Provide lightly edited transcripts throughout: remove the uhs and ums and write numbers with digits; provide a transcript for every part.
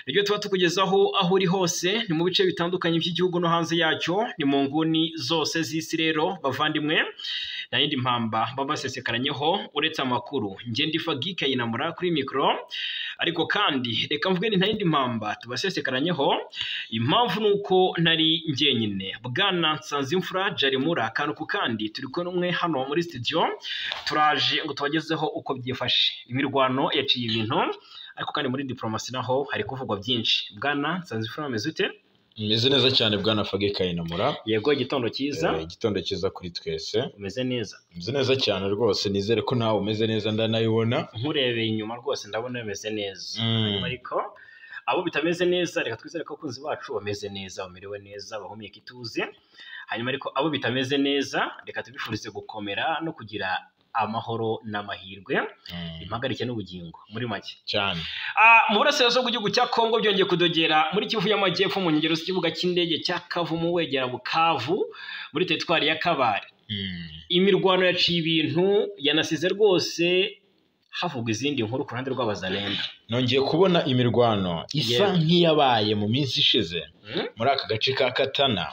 Nibyo tuba tukugezaho aho uri hose, ni mu bice bitandukanye by'igihugu no hanze yacyo, ni mu nguni zose z'isi. Rero bavandimwe, nta yindi mpamba baba basesekaranyeho uretse amakuru. Njye ndi Fagi Kayinamura kuri mikoro, ariko kandi reka mvuge ni nta yindi mpamba tubasesekaranyeho. Impamvu ni uko ntari njyenyine. Bwana Nsanzimfura Jarimura, akantu ku kandi turi kumwe hano muri studio, turaje ngo tubagezeho uko byifashe. Imirwano yaciye ibintu, ariko kandi muri diplomasi naho hari kuvugwa byinshi. Bwana Nsanzimfura, umeze ute? Meze neza cyane, bwana Fage Kayinamura. Yego, igitondo cyiza. Igitondo cyiza kuri twese. Umeze neza? Meze neza cyane rwose, nizere ko nawe umeze neza, ndanayibona. Nkurebeye inyuma rwose ndabona bimeze neza. Hanyuma ariko abo bitameze neza, reka twizere ko abakunzi bacu bameze neza, bamerewe neza, bahumeka ituze. Hanyuma ariko abo bitameze neza, reka tubifurize gukomera no kugira amahoro n'amahirwe, impagarike n'ubugingo muri make. Cyane. Mu burasirazuba bw'igihugu cya Kongo byongeye kudogera muri Kivu y'Amajyepfo, mu nkengero z'ikibuga cy'indege cya Kavumu wegera Bukavu muri teritwari ya Kabare. Imirwano yaciye ibintu, yanasize rwose havugwa izindi nkuru ku ruhande rw'Abazalendo. Nongeye kubona imirwano isa nk'iyabaye mu minsi ishize muri aka gace ka Katana.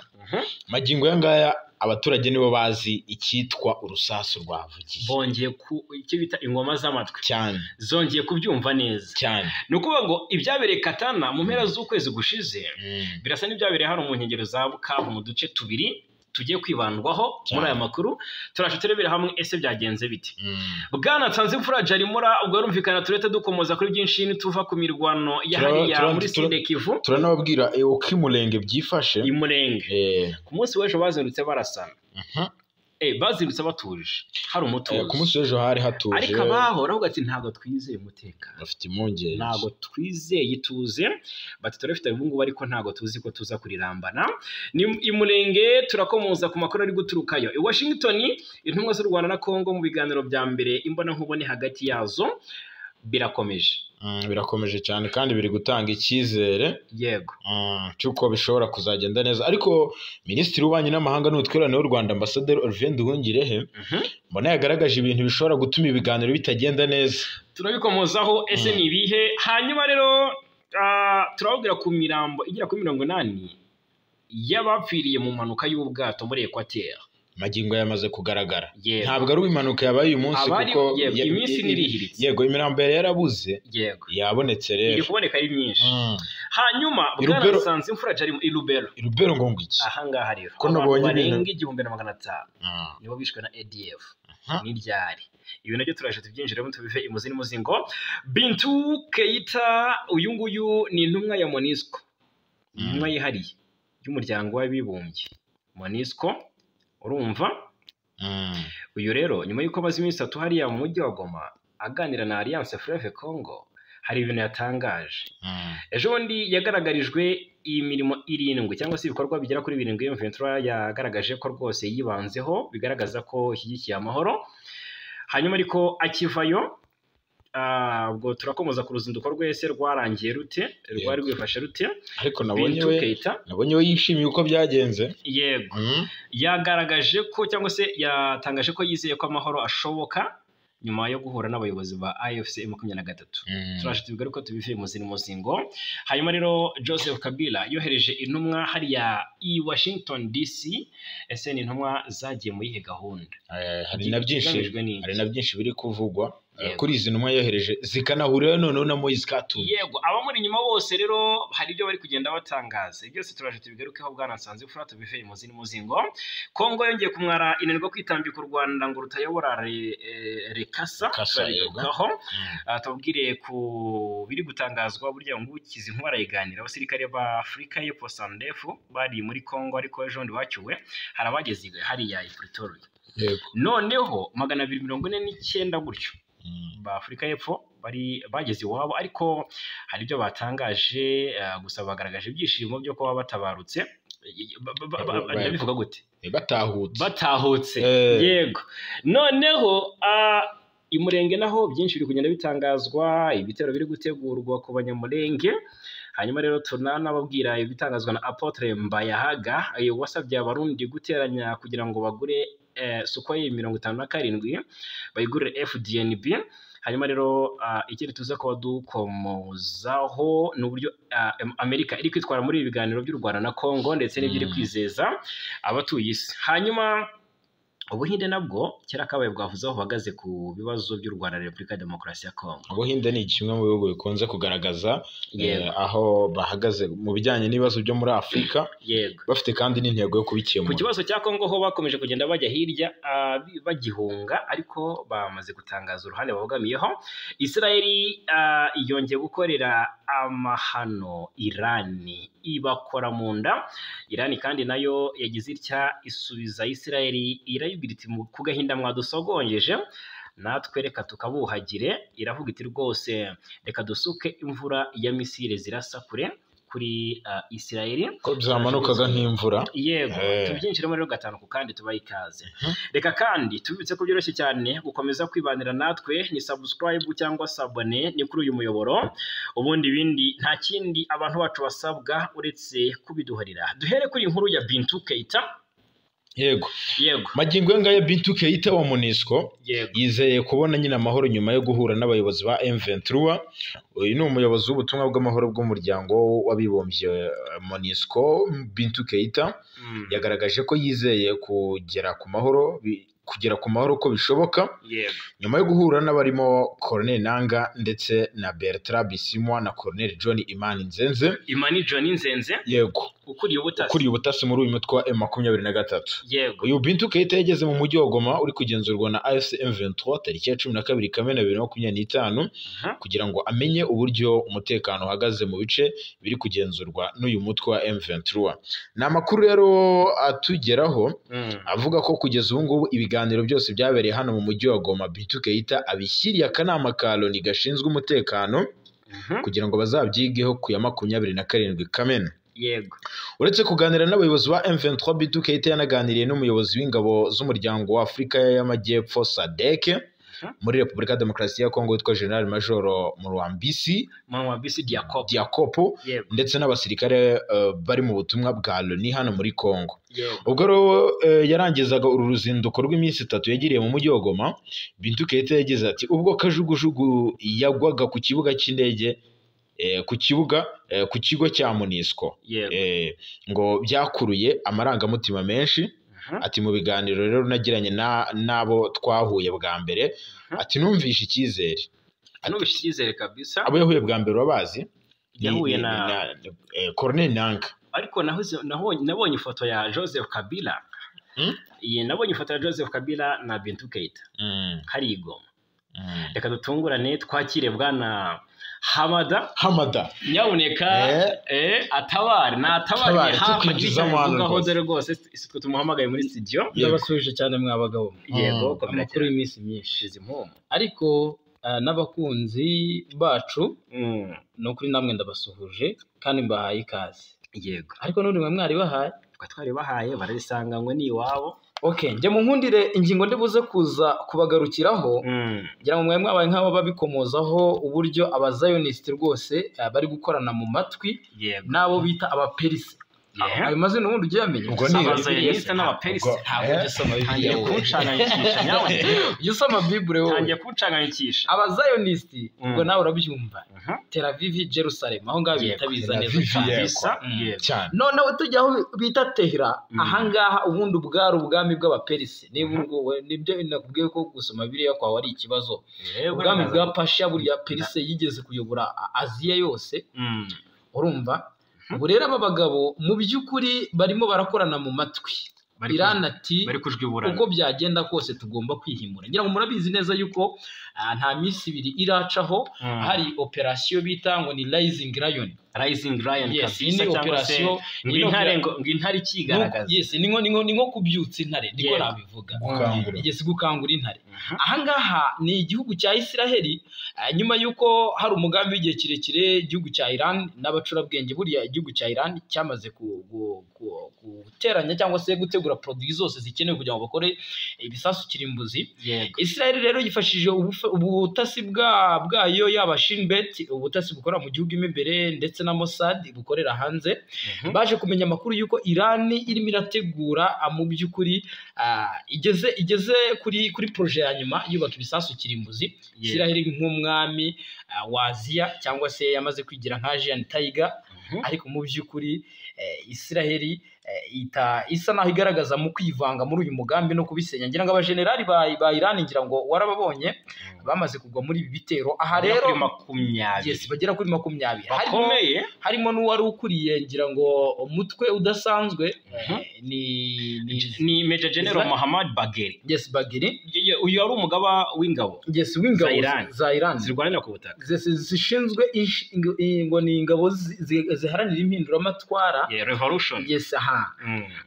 Magingo aya ngaya abaturage nibo bazi icyitwa urusasu rwavugiye. Bongeye ku icyo bita ingoma z'amatwi. Cyane. Zongeye kubyumva neza. Cyane. Ni ukuvuga ngo ibyabereye Katana mu mpera z'ukwezi gushize birasa n'ibyabereye hano mu nkengero za Bukavu, mu duce tubiri tugiye kwibandwaho muri aya makuru. Turaje turebera hamwe ese byagenze bite. Bwana Nsanzimfura Jarimura, ubwo yarumvikana turete dukomoza kuri byinshi nituva ku mirwano ya hariya muri Sud Kivu. Turanababwira uko Imulenge byifashe. Imulenge ku munsi w'ejo bazindutse barasana. Bazindutse batuje, hari umutuzo. Ku munsi w'ejo hari hatuje. Ariko abaho baravuga ati ntabwo twizeye umutekano, bafite impungenge, ntabwo twizeye ituze, bati turafite ubu ngubu ariko ntabwo tuzi ko tuza kurirambana. Ni Imulenge, turakomoza ku makuru ari guturukayo. I Washington, intumwa z'u Rwanda na Kongo mu biganiro bya mbere imbonankubone hagati yazo birakomeje. Birakomeje cyane kandi biri gutanga icyizere. Yego. Cy'uko bishobora kuzagenda neza. Ariko Minisitiri w'Ububanyi n'Amahanga n'Ubutwererane w'u Rwanda, Ambasaderi Olivier Nduhungirehe, mbona yagaragaje ibintu bishobora gutuma ibiganiro bitagenda neza. Turabikomozaho ese ni ibihe. Hanyuma rero turababwira ku mirambo igera kuri 80 y'abapfiriye mu mpanuka y'ubwato muri Equateur. Magingo yamaze kugaragara. Ntabwo ari impanuka yabaye uyu munsi, kuko iminsi nirihiritse. Yego, imirambo yari yarabuze. Yego. Yabonetse rero. Iri kuboneka ari myinshi. Hanyuma bwana Nsanzimfura Jari i Lubero. I Lubero ngo ngiki. Aha ngaha rero. Ko nabonye barenga 1500 nibo bishwe na ADF. Ni ryari. Ibi nabyo turaje tubyinjiremo tubive imuzi n'umuzingo. Bintu Keita, uyu nguyu ni intumwa ya MONUSCO. Intumwa yihariye y'umuryango w'abibumbye. MONUSCO, urumva? Uyu rero nyuma y'uko amaze iminsi 3 hariya mu mujyi wa Goma aganira na Alliance Fleuve Congo, hari ibintu yatangaje. Ejo bundi yagaragarijwe iyi mirimo 7 cyangwa se ibikorwa bigera kuri 7 M23 yagaragaje ko rwose yibanzeho, bigaragaza ko ishyigikiye amahoro. Hanyuma ariko akivayo, ubwo turakomoza ku ruzinduko rwese rwarangiye rute, rwari rwifashe rute. Ariko nabonye we yishimiye uko byagenze. Yego. Yagaragaje ko cyangwa se yatangaje ko yizeye ko amahoro ashoboka nyuma yo guhura n'abayobozi ba AFC M23. Turaje tubigaruka tubive muzi n'umuzingo. Hanyuma rero Joseph Kabila yohereje intumwa hariya i Washington DC. Ese ni intumwa zagiye mu yihe gahunda? Hari na byinshi biri kuvugwa kuri izi ntumwa yohereje, zikanahurira noneho na Moise Katumbi. Yego, abamuri inyuma bose rero hari ibyo bari kugenda batangaza. Byose turaje tubigarukeho bwana Nsanzimfura tubive imuzi n'umuzingo. Kongo yongeye kumwara inanirwa kwitambika u Rwanda ngo rutayobora Rekasa. Turabigarukaho. Tubabwire ku biri gutangazwa burya ngo ukizi inkuba arayiganira. Abasirikare ba Afurika y'Epfo SANDF bari muri Kongo ariko ejo bundi bacyuwe, hari abageze hariya i Pretoria. Yego. Noneho 249 gutyo ba Afurika y'Epfo bari bageze iwabo, ariko hari ibyo batangaje, gusa bagaragaje ibyishimo byo kuba batabarutse. Ndabivuga gute? Batahutse. Yego. Noneho Imurenge naho byinshi biri kugenda bitangazwa, ibitero biri gutegurwa ku Banyamulenge. Hanyuma rero tunanababwira ibitangazwa na Apotre Mbayahaga wasabye Abarundi guteranya kugira ngo bagure Sukhoi 57 bayigurire FDNB. Hanyuma rero ikindi tuza kuba dukomozaho ni uburyo Amerika iri kwitwara muri ibi biganiro by'u Rwanda na Congo ndetse n'ibyo iri kwizeza abatuye isi. Hanyuma Ubuhinde nabwo kera kabaye bwavuze aho buhagaze ku bibazo by'u Rwanda na Repubulika ya Demokarasi ya Congo. Ubuhinde ni kimwe mu bihugu bikunze kugaragaza aho bahagaze mu bijyanye n'ibibazo byo muri Afurika. Yego. Bafite kandi n'intego yo kubikemura. Ku kibazo cya Congo ho bakomeje kugenda bajya hirya bagihunga, ariko bamaze gutangaza uruhande babogamiyeho. Israeli yongeye gukorera amahano Irani, ibakora mu nda. Irani kandi nayo yagize itya isubiza Israeli, irayibwira iti ku gahinda mwadusogongeje natwe reka tukabuhagire. Iravuga iti rwose reka dusuke imvura ya misile zirasa kure kuri Israeli, ko byamanukaga nk'imvura. Yego, tubyinjiremo rero gatanu ku kandi tubaye ikaze. Reka kandi tubibutse ko byoroshye cyane gukomeza kwibanira natwe, ni subscribe cyangwa sabone ni kuri uyu muyoboro, ubundi bindi nta kindi abantu bacu basabwa uretse kubiduharira. Duhere kuri inkuru ya Bintou Keita. Yego. Yego. Magingo ngaya Bintou Keita wa MONUSCO yizeye kubona nyina amahoro nyuma yo guhura n'abayobozi ba M23. Uyu ni umuyobozi w'ubutumwa bw'amahoro bw'umuryango w'abibumbye MONUSCO. Bintou Keita yagaragaje ko yizeye kugera ku mahoro ko bishoboka. Yego. Nyuma yo guhura n'abarimo Corneille Nangaa ndetse na Bertrand Bisimwa na Colonel John Imani Nzenze. Imani John Nzenze. Yego. Ukuriye ubutasi muri uyu mutwe wa M23. Yego. Uyu Bintou Keita yageze mu mujyi wa Goma uri kugenzurwa na AFC M23 tariki ya 12 Kamena 2025 kugira ngo amenye uburyo umutekano uhagaze mu bice biri kugenzurwa n'uyu mutwe wa M23. Ni amakuru rero atugeraho avuga ko kugeza ubu ngubu ibiganiro byose byabereye hano mu mujyi wa Goma, Bintou Keita abishyiriye akanama ka Loni gashinzwe umutekano kugira ngo bazabyigeho ku ya 27 Kamena. Yego. Uretse kuganira n'abayobozi ba M23, Bintou Keita yanaganiriye n'umuyobozi w'ingabo z'umuryango wa Afurika y'Amajyepfo SADC muri Repubulika ya Demokarasi ya Kongo witwa General Major Murwambisi Diakopo, ndetse n'abasirikare bari mu butumwa bwa Loni hano muri Kongo. Ubwo rero yarangizaga uru ruzinduko rw'iminsi 3 yagiriye mu mujyi wa Goma, Bintou Keita yagize ati ubwo kajugujugu yagwaga ku kibuga cy'indege ku kibuga ku kigo cya MONUSCO ngo byakuruye amarangamutima menshi. Ati mu biganiro rero nagiranye n'abo twahuye bwa mbere, ati numvishe icyizere. Numvishe icyizere kabisa. Abo yahuye bwa mbere urabazi? Yahuye na Corneille Nangaa. Ariko nabonye ifoto ya Joseph Kabila. Iyi nabonye ifoto ya Joseph Kabila na Bintou Keita. Hari i Goma. Reka dutungurane twakire bwana Hamada. Nyabuneka atabare natabare hafi dore rwose twe tumuhamagaye muri studio. Ndabasubije cyane mwa bagabo. Yego, amakuru y'iminsi myinshi impumu. Ariko n'abakunzi bacu no kuri namwe ndabasuhuje kandi mbahaye ikaze. Yego. Ariko none mwe mwari bahaye, twari bahaye bararisanganywe ni iwabo. Okay, njye mu nkundire ingingo ndibuze kuza kubagarukiraho, ngira ngo mwe mwabaye nk'abo babikomozaho uburyo abazionist rwose bari gukorana mu matwi n'abo bita abaperisi. Ayo mazina ubundi ugiye yamenye. Ubwo ni abazionist n'abaperisi. Ntabwo ujya usoma Bibiliya wowe. Kuncanganyikisha nyawe. Ujya usoma Bible wowe. Tangiye kuncanganyikisha. Abazionist ubwo nawe urabyumva. Tel Aviv, Jerusalem, aho ngaho bita biza neza cyane. Noneho tujya aho bita Tehran, aha ngaha ubundi bwari ubwami bw'abaperisi. Niba ubwo nibyo nakubwiye ko gusoma Bibiliya kwawe ari ikibazo. Ubwami bwa Pasha buriya Perse yigeze kuyobora Aziya yose. Urumva? Ubu rero aba bagabo mu by'ukuri barimo barakorana mu matwi. Iran ati uko byagenda kose tugomba kwihimura. Ngira ngo murabizi neza yuko nta minsi ibiri iracaho hari operation bita ngo ni Rising Lion. Rising Lion yes, ni operation intare ngo intare ikigaragaza. Yes, ni nko kubyutsa intare niko nabivuga. Yes, gukangura intare. Aha ngaha ni igihugu cya Israel nyuma yuko hari umugambi w'igihe kirekire igihugu cya Iran n'abacurabwenge, buriya igihugu cya Iran cyamaze guteranya cyangwa se gutegura produit zose zikenewe kugira ngo bakore ibisasu kirimbuzi. Israel rero yifashishije ubutasi bwayo yaba Shin Bet, ubutasi bukora mu gihugu imbere ndetse na Mossad bukorera hanze, baje kumenya amakuru y'uko Iran irimo irategura mu by'ukuri igeze kuri projet ya nyuma yubaka ibisasu kirimbuzi. Israel nk'umwami wa Aziya cyangwa se yamaze kwigira nka Asian Tiger, ariko mu by'ukuri Israel isa naho igaragaza mu kwivanga muri uyu mugambi no kubisenya. Ngira ngo abajenerali ba Iran ngira ngo warababonye bamaze kugwa muri ibi bitero. Aha rero yes, bagera kuri 20 bakomeye, harimo n'uwari ukuriye ngira ngo umutwe udasanzwe ni Major General Mohammad Bagheri. Yes, Bagheri uyu ari umugaba w'ingabo, yes, w'ingabo za Iran zirwanira ku butaka, zishinzwe ngo ni ingabo ziharanira impinduramatwara, revolution. Yes, aha.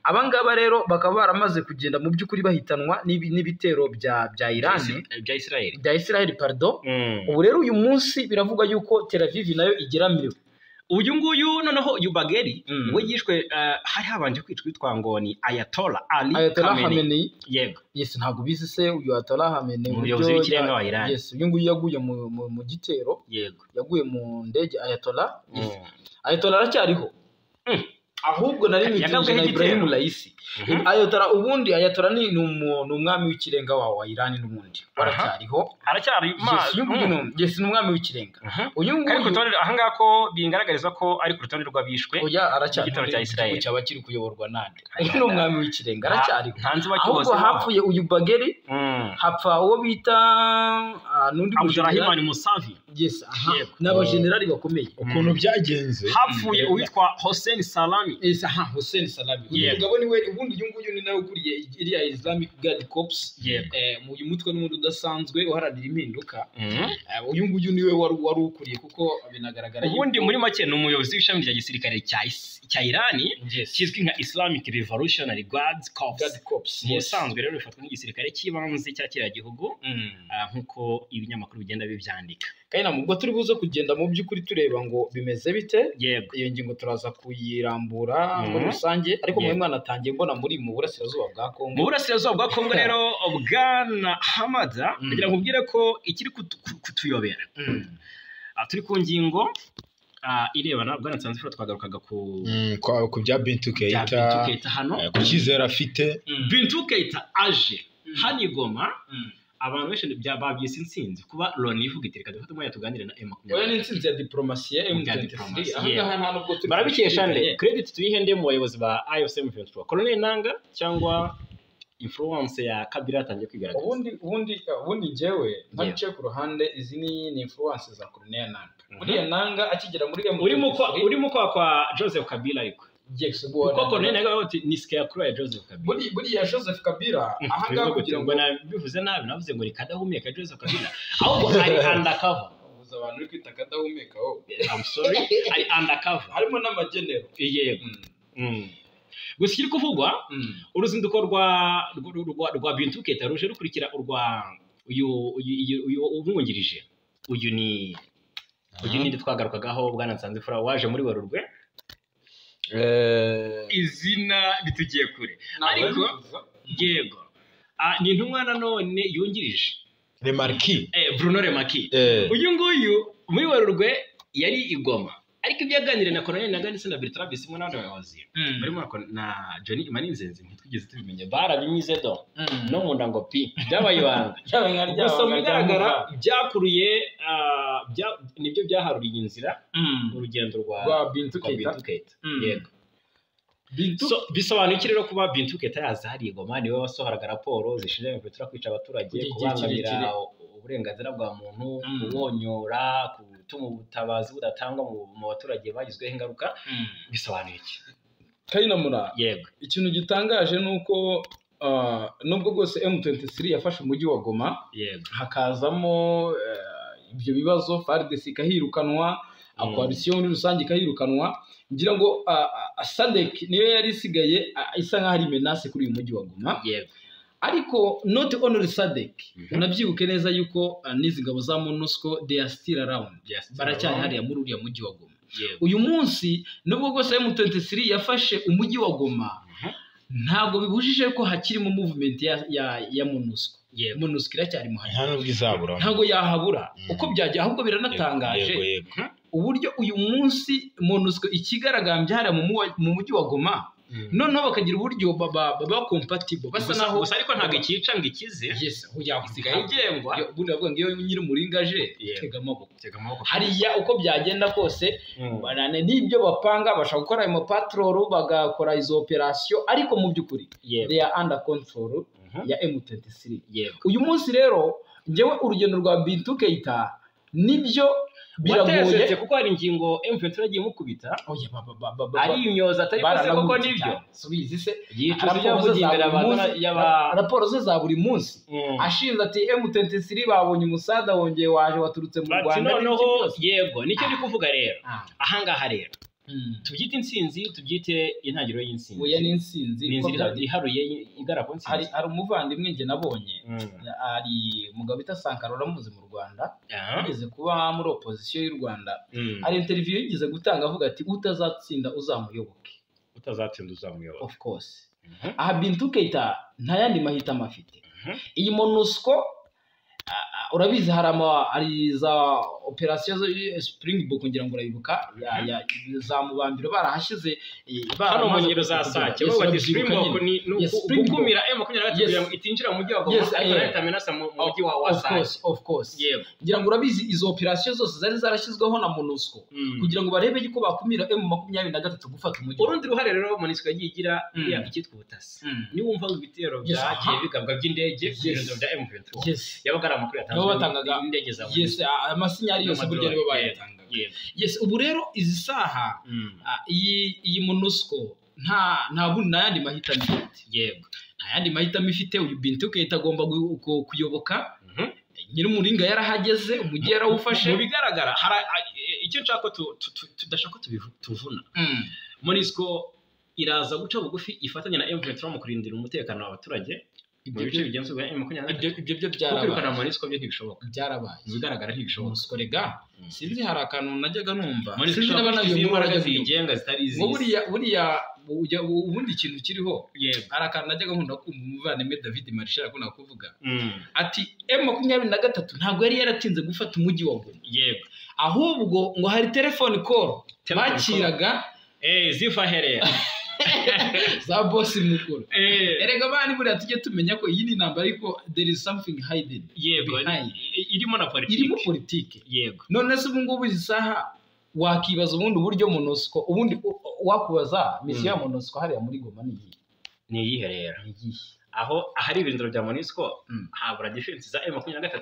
Abangaba rero bakaba baramaze kugenda mu by'ukuri bahitanwa n'ibitero bya Iran, bya Israel pardon. Ubu rero uyu munsi biravugwa yuko Tel Aviv nayo igeramiwe. Uyu nguyu noneho uyu Bagheri we yishwe hari habanje kwicwa witwa ngo ni Ayatollah Ali Khamenei. Yego. Yes, ntabwo bizi se uyu Ayatollah Khamenei umuyobozi w'ikirenga wa Iran. Yes, uyu nguyu yaguye mu gitero. Yego. Yaguye mu ndege Ayatollah. Yes. Ayatollah aracyariho. Ahubwo nari mwitije na Ibrahim Raisi. Ayatollah ubundi Ayatollah ni umwami w'ikirenga wa Iran n'ubundi waracyariho. Aracyari yes, ni umwami w'ikirenga. Uyu nguyu ariko rutonde aha ngaha ko bingaragariza ko ari ku rutonde rw'abishwe. Oya, aracyari igitero cya Israel cyaba kiri kuyoborwa nande. Uyu ni umwami w'ikirenga aracyariho. Ahubwo hapfuye uyu Bagheri, hapfa uwo bita n'undi Abdurrahman Musavi. Yes, aha. N'abajenerali bakomeye. Ukuntu byagenze hapfuye uwitwa Hossein Salami. Yes, aha, Hossein Salami. Uyu mugabo ni we ubundi uyu nguyu ni nawe ukuriye iriya Islamic Guard Corps. Mu uyu mutwe n'ubundi udasanzwe uharanira impinduka. Uyu nguyu niwe wari ukuriye kuko binagaragara ubundi muri make ni umuyobozi w'ishami rya gisirikare cya Iran kizwi nka Islamic Revolutionary Guard Corps. Mu busanzwe rero bifatwa nk'igisirikare cy'ibanze cya kiriya gihugu nk'uko ibinyamakuru bigenda bibyandika. Kandi nubwo turi buze kugenda mu by'ukuri tureba ngo bimeze bite. Yego. Iyo ngingo turaza kuyirambura muri rusange, ariko mwe mwanatangiye mbona muri mu burasirazuba bwa Kongo. Mu burasirazuba bwa Kongo rero bwana Hamada kugira ngo ubwire ko ikiri kutuyobera. Turi ku ngingo irebana bwana Nsanzifura twagarukaga ku bya Bintou Keita hano ku cyizere afite. Bintou Keita aje hano i Goma. Abantu benshi babyise intsinzi kuba Loni ivuga iti reka dufate umwanya tuganire na M23. Oya, ni intsinzi ya diplomasi ya M23. Aha nta nubwo turi barabikesha nde credit tuyihende mu bayobozi ba AFC M23, Colonel Nanga cyangwa influence ya Kabila yatangiye kwigaragaza. Ubundi njyewe ntabice ku ruhande, izi ni influence za Colonel Nanga. Buriya Nanga akigera muri M23 urimo kwa Joseph Kabila ariko Yes, kuko Colonel Nanga bati ni scarecrow ya Joseph Kabila. Buriya Joseph Kabila aha ngaha kugira ngo nabivuze nabi navuze ngo rikadahumeka Joseph Kabila ahubwo ari undercover. Ubuza abantu uri kwita kadahumeka wowe. I'm sorry, ari undercover. Harimo n'amagenero. Yego. Gusa ikiri kuvugwa uruzinduko rwa Bintou Keita ruje rukurikira urwa uyu umwungirije uyu ni twagarukagaho bwana Nsanzifura waje muri Werurwe. Izina ritugiye kure ariko yego ni intumwa nanone yungirije Remarki, Bruno Remarki. Uyu nguyu muri Werurwe yari i Goma, ariko ibyo yaganiriye na Colonel Nanga ndetse na Bertrand Bisimwa n'abandi bayobozi barimo na Johnny Maninzenze ntitwigeze tubimenya, barabimize do no mu nda ngo pi byabaye ibanga. Gusa mu bigaragara byakuruye nibyo byaharuriye inzira urugendo rwa Bintou Keita. Yego. Bisobanuye iki rero kuba Bintou Keita yaza hariya i Goma? Niwe wasohoraga raporo zishinja M23 kwica abaturage, kubangamira uburenganzira bwa muntu, kubonyora, gutuma ubutabazi budatangwa mu baturage bagizweho ingaruka. Bisobanuye iki? Kayinamura. Yego. Ikintu gitangaje nuko nubwo bwose M23 yafashe umujyi wa Goma, yego, hakazamo ibyo bibazo, FARDC ikahirukanwa, coalition muri rusange ikahirukanwa, ngira ngo SADC niyo yari isigaye isa nkaho ari menace kuri uyu mujyi wa Goma. Yego. Ariko not only SADC, unabyibuke neza yuko n'izi ngabo za MONUSCO they are still around, baracyari hariya muri uriya mujyi wa Goma. Uyu munsi nubwo bwose M23 yafashe umujyi wa Goma, ntabwo bibujije ko hakirimo movement ya MONUSCO. MONUSCO iracyari muhari, nta nubwo izabura, ntabwo yahabura uko byajya, ahubwo biranatangaje. Uburyo uyu munsi MONUSCO ikigaragambye hariya mu mujyi wa Goma, noneho bakagira uburyo baba compatible basa naho gusa, ariko ntabwo ikica ngo ikize. Yes, isigaye igengwa. Ubundi bavuga ngo iyo nyiri umuringa aje tega amaboko. Hariya uko byagenda kose n'ibyo bapanga, bashaka gukora ayo mapatrol, bagakora izo operation, ariko mu by'ukuri they are under control ya M23. Uyu munsi rero njyewe urugendo rwa Bintou Keita nibyo biragoye, kuko hari ingingo M23 yagiye mukubita ari imyoza atari kose, koko nibyo subizi se raporo ze za buri munsi ashinze ati M23 babonye umusada wongeye waje waturutse mu Rwanda. Noneho yego nicyo ndi kuvuga rero ahangaha rero tubyite intsinzi, tubyite intangiriro y'intsinzi. Oya, ni intsinzi ni inzira iharuye igara ku ntsinzi. Hari umuvandimwe nge nabonye, hari umugabo bita Sankara, uramuzi mu Rwanda, yigeze kuba muri opposition y'u Rwanda. Hari interview yigeze gutanga avuga ati utazatsinda uzamuyoboke, utazatsinda uzamuyoboke. Of course. Aha Bintou Keita nta yandi mahitamo afite. Iyi MONUSCO urabizi hari za operation Springbok ngira ngo urayibuka, za Mubambiro barahashize hano mu nkengero za Sake, bati Springbok ni gukumira M23 kugira ngo itinjira mu mujyi wa Goma, ariko leta menasa mu mujyi wa Sake. Of course ngira ngo urabizi izo operation zose zari zarashyizweho na MONUSCO kugira ngo barebe yuko bakumira M23 gufata umujyi. Urundi ruhare rero MONUSCO yagiye igira icyitwa ubutasi. Niwumva ngo ibitero byagiye bigabwa by'indege ku bya M23 yabaga ari amakuru yatanzwe batangaga yes, amasinyari yose burya nibo bayatangaga. Yes, ubu rero izi saha iyi MONUSCO nta bundi nayandi mahitamo ifite. Yego, nta yandi mahitamo ifite. Uyu Bintou Keita agomba kuyoboka. Nyiri umuringa yarahageze, umujyi yarawufashe. Mu bigaragara icyo nshaka tudashaka tuvuna, MONUSCO iraza guca bugufi ifatanya na M23 mu kurindira umutekano w'abaturage mu bice bigenzurwa na M23. Ibyo byarabaye. Kwirukana MONUSCO byo ntibishoboka. Byarabaye. Mu bigaragara ntibishoboka. MONUSCO rega sinzi hari akantu najyaga numva, sinzi n'aba nayo imbaraga zigenga zitari izi. Buriya ubundi ikintu kiriho, hari akantu najyaga nkunda kumva umuvandimwe David Marshal akunda kuvuga ati M23 ntabwo yari yaratinze gufata umujyi wa Goma. Yego, ahubwo ngo hari telephone call bakiraga ziva herera za boss mukuru. Erega bani buriya tujye tumenya ko iyi ni intambara, ariko there is something hidden. Yego, irimo na politiki, irimo politiki. Yego, none se ubu ngubu izi saha wakibaza ubundi uburyo MONUSCO, ubundi wakubaza misiyo ya MONUSCO hariya muri Goma ni iyihe? Ni iyihe rero? Aho ahari ibirindiro bya MONUSCO habura defense za M23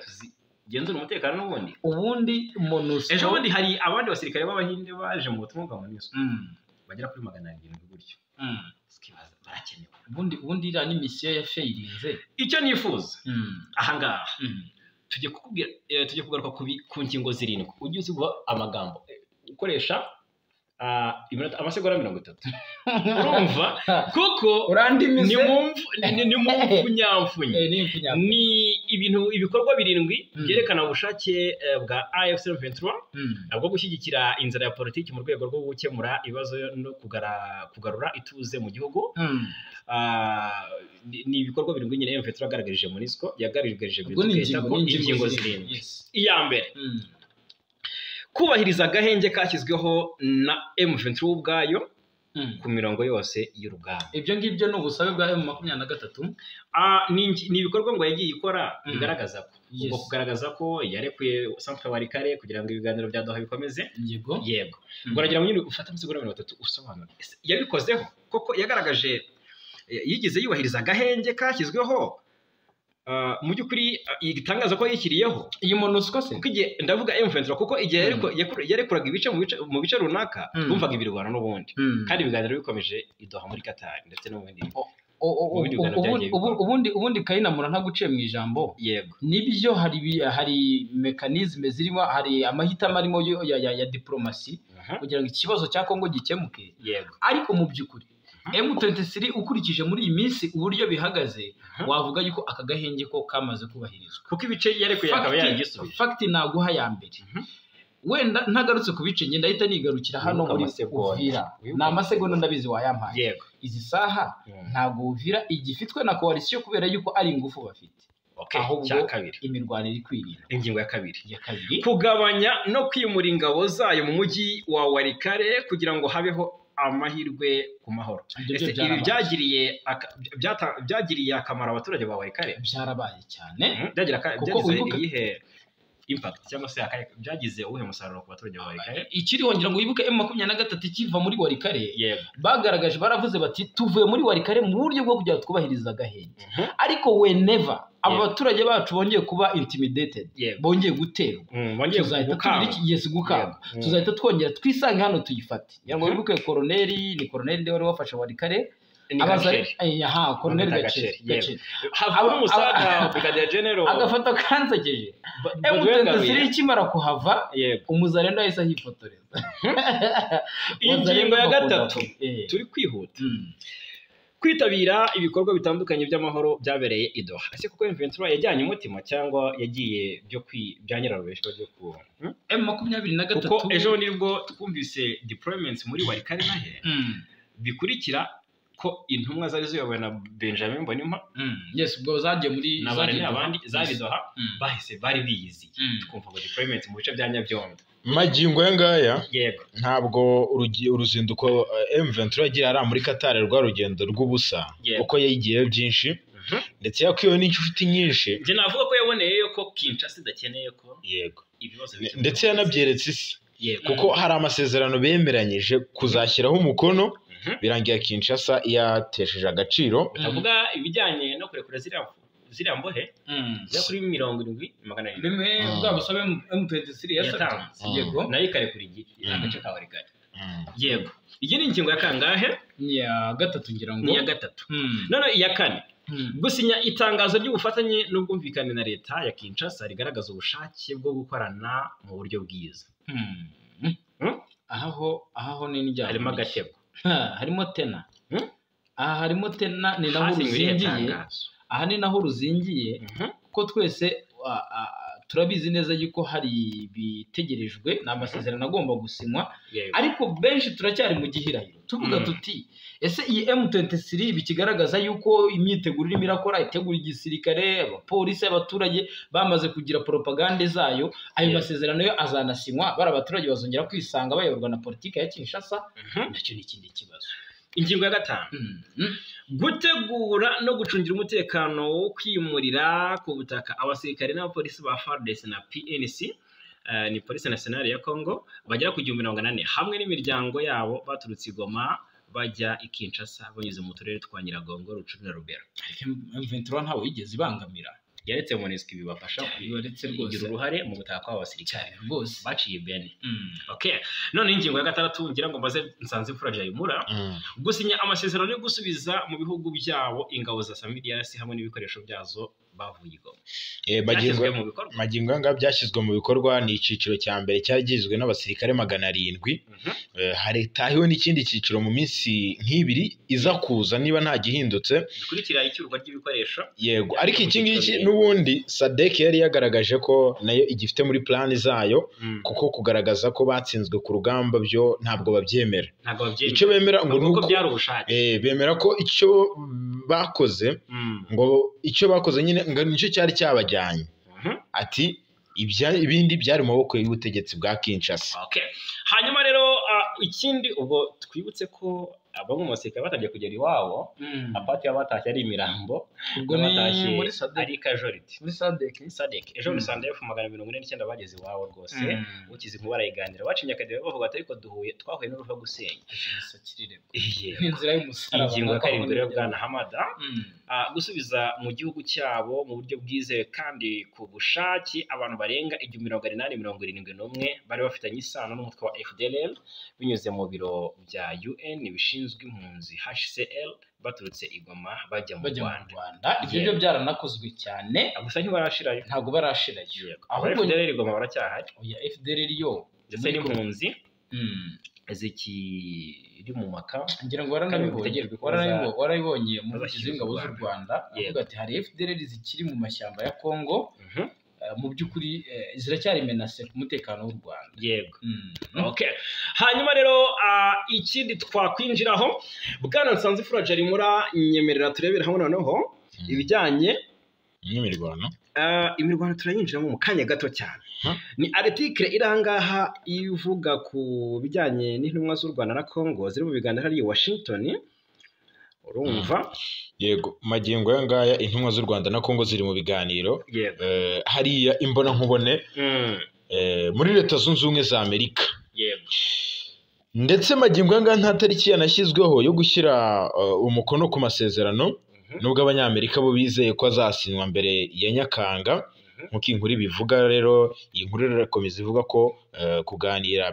zigenzura umutekano n'ubundi. Ubundi MONUSCO ejo bundi hari abandi basirikare b'Abahinde baje mu butumwa bwa MONUSCO bagera kuri 700 gutyo. Barakenewe. Ubundi iriya ni misiyo ya failinze. Icyo nifuza ahangaha tujye kukubwira, tujye kugaruka ku ngingo 7 ujye uziguha amagambo ukoresha amasegonda 30. Urumva kuko urandimise ni mumfunyamfunye ni ibintu ibikorwa 7 byerekana ubushake bwa AFC M23 bwo gushyigikira inzira ya politiki mu rwego rwo gukemura ibibazo no kugarura ituze mu gihugu. Ni ibikorwa 7 nyine M23 yagaragarije MONUSCO, yagaragarije ingingo 7. Iya mbere, kubahiriza agahenge kashyizweho na M23 ubwayo ku mirongo yose y'urugamba. Ibyo ngibyo ni ubusabe bwa M23. Ni ibikorwa ngo yagiye ikora bigaragaza ko ubwo kugaragaza ko yarekuye Centre Walikale kugira ngo ibiganiro bya Doha bikomeze. Yego, yego. Ngo aragira ngo nyine ufate amasegonda 30 usobanura yabikozeho koko, yagaragaje yigeze yubahiriza agahenge kashyizweho mu by'ukuri igitangaza ko yishyiriyeho iyi MONUSCO se, kuko igihe ndavuga M23 kuko igihe yarekuraga ibice mu bice runaka bumvaga ibirwano n'ubundi, kandi ibiganiro bikomeje i Doha muri Qatar ndetse no mu bindi. Ubundi Kayinamura ntaguciye mu ijambo. Yego, nibyo hari mechanisme zirimo, hari amahitamo arimo ya diplomasi kugira ngo ikibazo cya Kongo gikemuke. Yego, ariko mu by'ukuri M23 ukurikije muri iyi minsi uburyo bihagaze, wavuga yuko aka gahenge ko kamaze kubahirizwa, kuko ibice yarekuye akaba yagisubije. Fact naguha ya mbere, wenda ntagarutse ku bice ngenda ahita nigarukira hano muri Uvira, ni amasegonda ndabizi wayampaye. Izi saha ntabwo Uvira igifitwe na coalition kubera yuko ari ingufu bafite. Okay, Ahubwo cya kabiri. Imirwano iri kwirinda. Ingingo ya kabiri. Ya kabiri. Kugabanya no kwimura ingabo zayo mu mujyi wa Walikale kugira ngo habeho amahirwe ku mahoro. Ibyo Ese ibi byarabaye. Byagiriye akamaro abaturage ba Walikale? Byarabaye cyane. Mhm. Kuko Byagize wibuke- iyihe impact, cyangwa se byagize uwuhe musaruro ku baturage ba Walikale? Ikiriho, ngira ngo wibuke M23 ikiva muri Walikale, bagaragaje, baravuze bati: "Tuvuye muri Walikale mu buryo bwo kugira ngo twubahirize agahenge, ariko whenever aba baturage bacu bongeye kuba intimidated, bongeye guterwa, Bongeye tuzahita tugira gukangwa. iki?" Yes, gukangwa. "Tuzahita twongera twisange hano tuyifate." Ngira ngo wibuke koroneri, ni koroneri nde wari wafashe Walikale? Ni Abaza. Gaceri. Aha, koroneri Bamwita Gaceri. Gaceri, yego. Gaceri. Havamo umusaza Brigadier General Agafoto kansekeje, Baudouin M23 Ngaruye. ikimara kuhava, umuzarendo yahise ahifotoreza. Ingingo ya Wazalendo gatatu. Turi kwihuta. Kwitabira ibikorwa bitandukanye by'amahoro byabereye i Doha. Ese kuko M23 yajyanye umutima cyangwa yagiye byo kwi bya nyirarubeshwa byo ku M23. Kuko ejo nibwo twumvise deployments muri Walikale nahe bikurikira ko intumwa zari ziyobowe na Benjamin Mbonimpa Yes, ubwo zagiye muri na zagiye bane Doha. abandi zari Doha, bahise bari biyiziye, twumva ngo deployment mu bice bya Nyabyondo. Magingo aya ngaya, ntabwo uruzinduko M23 yagira hariya muri Qatar rwa rugendo rw'ubusa, kuko yayigiyeyo byinshi, ndetse yakwiwe n'inshuti nyinshi. Njye navuga ko yaboneyeyo ko Kinshasa idakeneye ko ibibazo bikemuka. Ndetse yanabyeretse isi, kuko hari amasezerano bemeranyije kuzashyiraho umukono, birangira Kinshasa yatesheje agaciro. Utavuga ibijyanye no kurekura ziriya mbohe zigera kuri 7,700. Bimwe bwa busabe M23 yasabye. Yatanze. Yego. Nayo ikarekura agace ka Walikale. Yego, iyi ni ingingo ya kangahe? Ni iya gatatu, ngira ngo. Ni iya gatatu. None iya kane, gusinya itangazo ry'ubufatanye n'ubwumvikane na leta ya Kinshasa rigaragaza ubushake bwo gukorana mu buryo bwiza. Aha ho ni n'ijyana. Harimo agatego. Harimo tena. Aha harimo tena, ni naho Hasinywe irihe ruzingiye. tangazo? Aha ni naho ruzingiye, kuko twese turabizi neza yuko hari ibitegerejwe, ni amasezerano agomba gusinywa, ariko benshi turacyari mu gihirahiro tuvuga tuti: "Ese iyi M23 bikigaragaza yuko imyiteguro irimo irakora, itegura igisirikare, abapolisi, abaturage bamaze kugira propagande zayo, ayo masezerano yo azanasinywa, bari abaturage bazongera kwisanga bayoborwa na politiki ya Kinshasa?" Nacyo ni ikindi kibazo. Ingingo ya gatanu, gutegura no gucungira umutekano wo kwimurira ku butaka abasirikare n'abapolisi ba FARDC na PNC, ni Police Nationale ya Congo, bagera ku 1400 hamwe n'imiryango yabo baturutse i Goma bajya i Kinshasa banyuze mu turere twa Nyiragongo, Rutshuru na Rubero. Ariko M23 ntawe yigeze ibangamira. Yaretse MONUSCO ibibafasha Yaretse rwose. igira uruhare mu gutaha kw'aba basirikare Cyane rwose. baciye Beni. Okay, none ingingo ya gatandatu, ngira ngo mbaze nsanze imfura Jayimura, gusinya amasezerano yo gusubiza mu bihugu byabo ingabo za SAMIDRC hamwe n'ibikoresho byazo bavuye i Goma. Magingo Byashyizwe mu bikorwa. Magingo aya ngaya byashyizwe mu bikorwa. Ni icyiciro cya mbere cyari kigizwe n'abasirikare 700. Haritahiwe n'ikindi cyiciro mu minsi nk'ibiri iza kuza niba nta gihindutse. Bikurikira icyurwa ry'ibikoresho. Yego, ariko iki ngiki n'ubundi SADC yari yagaragaje ko nayo igifite muri plani zayo, kuko kugaragaza ko batsinzwe ku rugamba byo ntabwo babyemera. Ntabwo babyemera. Icyo bemera ngo ni Bavuga ko uko byari ubushake. Bemera ko icyo bakoze, ngo icyo bakoze nyine ngo nicyo cyari cyabajyanye. Ati ibindi byari mu maboko y'ubutegetsi bwa Kinshasa. Okay. Hanyuma rero ikindi, ubwo twibutse ko bamwe mu basirikare batangiye kugera iwabo, apati y'abatashye ari imirambo, Ubwo ni n'abatashye muri SADC. ari casualty. Muri SADC. SADC ejo bundi SANDF 249 bageze iwabo rwose. Ukize inkuba barayiganira, bacinye akadiho bavuga ati: "Ariko duhuye, twahuye n'uruva gusenya." Yego. Inzira y'umusaraba. Ingingo ya karindwi rero, bwana Hamada, gusubiza mu gihugu cyabo mu buryo bwizewe kandi ku bushake abantu barenga 1871 bari bafitanye isano n'umutwe wa FDLR binyuze mu biro bya UN bishinzwe impunzi HCR baturutse i Goma bajya mu Bajya mu Rwanda. Rwanda, ibyo byo byaranakozwe cyane. Gusa ntibarashirayo. Ntabwo barashirayo. Yego. Ahubwo FDLR i Goma baracyahari. Oya, FDLR yo Ndetse n'impunzi zikiri mu maka. Ngira ngo Kandi waranabibonye. bitegerejwe ko Warabibonye umuvugizi bazashyikirizwa w'ingabo u z'u Rwanda. Rwanda avuga ati: "Hari FDLR zikiri mu mashyamba ya Congo, mu by'ukuri ziracyari menace ku mutekano w'u Rwanda." Okay. Hanyuma rero ikindi twakwinjiraho, bwana Nsanzimfura Jarimura, nyemerera turebere hamwe noneho ibijyanye N'imirwano. Imirwano turayinjiramo mu kanya gato cyane. Ni article iri ahangaha ivuga ku bijyanye n'intumwa z'u Rwanda na Congo ziri mu biganiro hariya i Washington. Urumva? Yego, magingo aya ngaya intumwa z'u Rwanda na Congo ziri mu biganiro. Yego. Hariya imbonankubone muri Leta Zunze Ubumwe za Amerika. Yego. Ndetse magingo aya ngaya nta tariki yanashyizweho yo gushyira umukono ku masezerano, nubwo Abanyamerika bo bizeye ko azasinywa mbere ya Nyakanga. Nk'uko iyi nkuru ibivuga rero, iyi nkuru irakomeza ivuga ko kuganira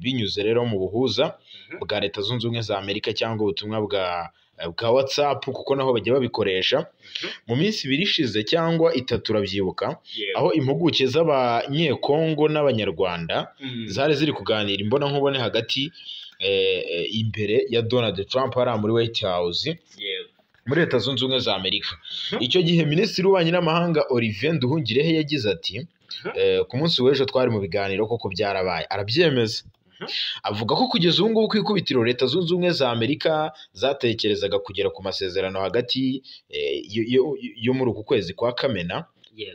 binyuze rero mu buhuza bwa Leta Zunze Ubumwe za Amerika cyangwa ubutumwa bwa WhatsApp, kuko naho bajya babikoresha. Mu minsi ibiri ishize cyangwa itatu urabyibuka, aho impuguke z'Abanyekongo n'Abanyarwanda zari ziri kuganira imbonankubone hagati imbere ya Donald Trump hariya muri White House muri Leta Zunze Ubumwe za Amerika. Icyo gihe Minisitiri w'Ububanyi n'Amahanga Olivier Nduhungirehe yagize ati ku munsi w'ejo twari mu biganiro koko byarabaye, arabyemeza. Avuga ko kugeza ubu ngubu ku ikubitiro Leta Zunze Ubumwe za Amerika zatekerezaga kugera ku masezerano hagati yo muri uku kwezi kwa Kamena,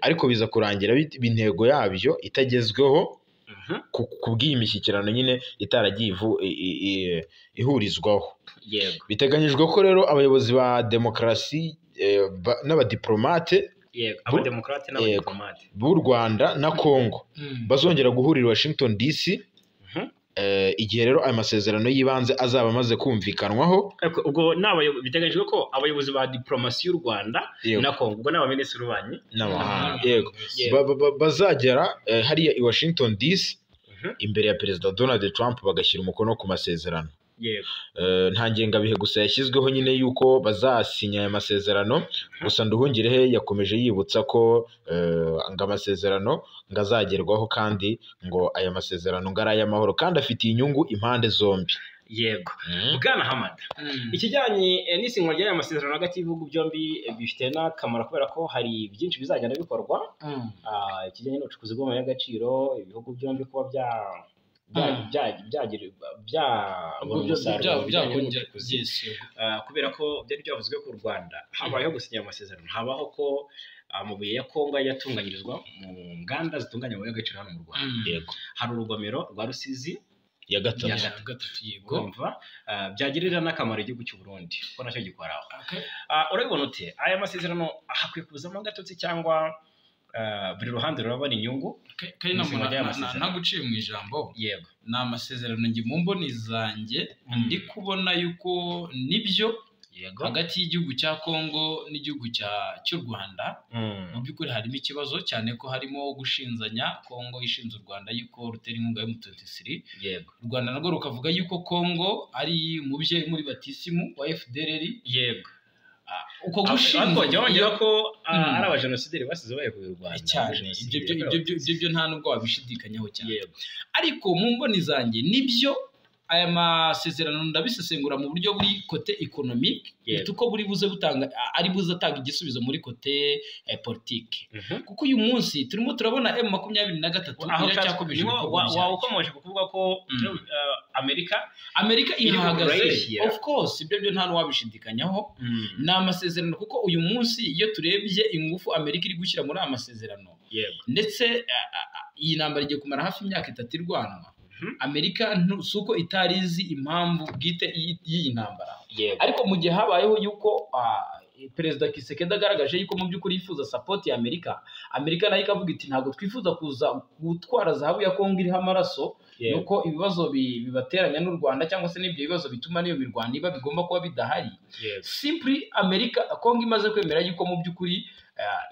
ariko biza kurangira intego yabyo itagezweho ku bw'iyi mishyikirano nyine itaragiye ihurizwaho. Biteganyijwe ko rero abayobozi ba demokarasi n'abadiplomate b'u Rwanda na Congo bazongera guhurira Washington DC igihe rero aya masezerano y'ibanze azaba amaze kumvikanwaho. Ubwo biteganyijwe ko abayobozi ba diplomasi y'u Rwanda na Congo, ubwo n'abaminisitiri b'ububanyi n'amahanga, yego, bazagera hariya i Washington DC imbere ya Perezida Donald Trump bagashyira umukono ku masezerano. Nta ngengabihe gusa yashyizweho nyine yuko bazasinya aya masezerano, gusa Nduhungirehe yakomeje yibutsa ko ngo amasezerano ngo azagerwaho kandi ngo aya masezerano ngo ari ay'amahoro kandi afitiye inyungu impande zombi. Yego. Bwana Hamad, ikijyanye n'isinywa ry'aya masezerano hagati y'ibihugu byombi bifite n'akamaro kubera ko hari byinshi bizagenda bikorwa, ikijyanye n'ubucukuzi bw'amabuye y'agaciro, ibihugu byombi kuba kubera ko byari byavuzwe ku Rwanda habayeho gusinya amasezerano, habaho ko amabuye ya Kongo yatunganyirizwa mu nganda zitunganya amabuye y'agaciro hano mu Rwanda. Yego. Hari urugomero rwa Rusizi ya gatatu, yego, byagirira n'akamaro igihugu cy'u Burundi kuko nacyo gikoraho. Urabibona ute aya masezerano hakwiye kuzamo agatotsi cyangwa buri ruhande rurabona inyungu? Naguciye mu ijambo. Yego. Ni amasezerano njye mu mboni zanjye ndi kubona yuko nibyo hagati y'igihugu cya Kongo n'igihugu cy'u Rwanda mu by'ukuri harimo ikibazo cyane ko harimo gushinzanya. Kongo ishinze u Rwanda yuko rutera inkunga ya M23. Yego. U Rwanda narwo rukavuga yuko Kongo ari umubyeyi muri batisimu wa FDLR. Yego. Uko gushinzanya wongera ko ari abajenosideri basize baye ku Rwanda cyane, ibyo nta nubwo wabishidikanyaho cyane. Ariko mu mboni zanjye nibyo aya masezerano ndabisesengura mu buryo buri kote economic, uko buri buze butanga ari buze atanga igisubizo muri kote politique. Kuko uyu munsi turimo turabona M23 iracyakomeje ibikorwa byayo. Wakomeje kuvuga ko Amerika ihagaze, of course ibyo byo nta n'uwabishidikanyaho. Ni amasezerano kuko uyu munsi iyo turebye ingufu Amerika iri gushyira muri aya masezerano, ndetse iyi ntambara igiye kumara hafi imyaka 3 irwanwa, Amerika suko itarizi impamvu bwite y'iyi ntambara. Ariko mu gihe habayeho yuko Perezida Kisekedi agaragaje yuko mu by'ukuri yifuza support ya Amerika, Amerika nayo ikavuga iti ntabwo twifuza kuza gutwara zahabu ya Kongo iriho amaraso, nuko ibibazo bibateranya n'u Rwanda cyangwa se n'ibyo bibazo bituma n'iyo mirwano iba bigomba kuba bidahari. Simply Amerika Kongo imaze kwemera yuko mu by'ukuri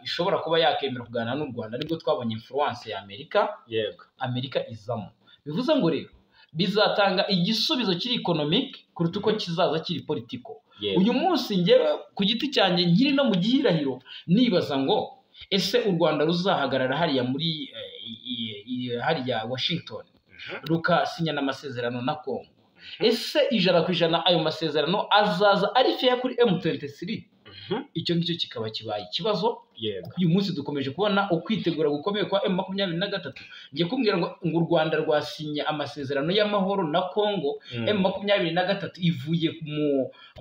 ishobora kuba yakemera kuganira n'u Rwanda, nibwo twabonye influence ya Amerika. Yego. Amerika izamo. Bivuze ngo rero bizatanga igisubizo kiri economic kuruta uko kizaza kiri politiko. Uyu munsi njyewe ku giti cyanjye nkiri no mu gihirahiro nibaza ngo ese u Rwanda ruzahagarara hariya muri hariya Washington rukasinyana amasezerano na Kongo, ese 100% ayo masezerano azaza ari fair kuri M23? Icyo ngicyo kikaba kibaye ikibazo. Uyu munsi dukomeje kubona ukwitegura gukomeye kwa M23. Ngiye kumbwira ngo u Rwanda rwasinye amasezerano y'amahoro na Kongo, M23 ivuye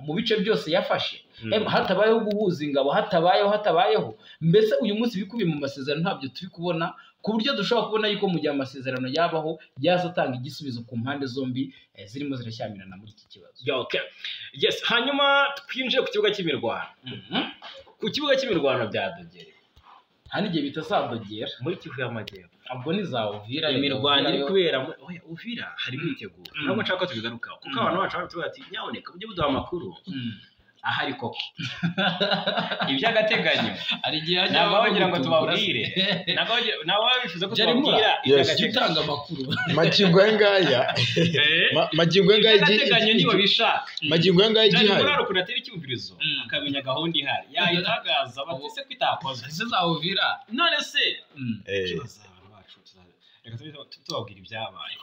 mu bice byose yafashe. Hatabayeho guhuza ingabo, hatabayeho mbese uyu munsi bikubiye mu masezerano ntabyo turi kubona, ku buryo dushobora kubona yuko mu gihe amasezerano yabaho yazatanga igisubizo ku mpande zombi zirimo zirashyamirana muri iki kibazo. Okay. Yes, hanyuma twinjiye ku kibuga cy'imirwano. Ku kibuga cy'imirwano byadogere. Hari igihe bitazadogera muri Kivu y'Amajyepfo. Ubwo ni za Uvira, imirwano iri kubera muri Uvira hari imyiteguro. Ntabwo nshaka ko tubigarukaho kuko abantu bacu baravuga bati nyaboneka mujye muduha amakuru. Ahari koko iby'agateganyo hari igihe ntabwo bagira ngo tubabwire, ntabwo bifuza ko tubabwira iby'agateganyo amakuru. Magingo ngaya magingo ngaya iby'agateganyo niba bishaka magingo ngaya igihari muri ukuntu atera icyumvirizo akamenya gahunda ihari yayitagaza batise kwitakoza ese za Uvira none se reka tubabwira ibyabaye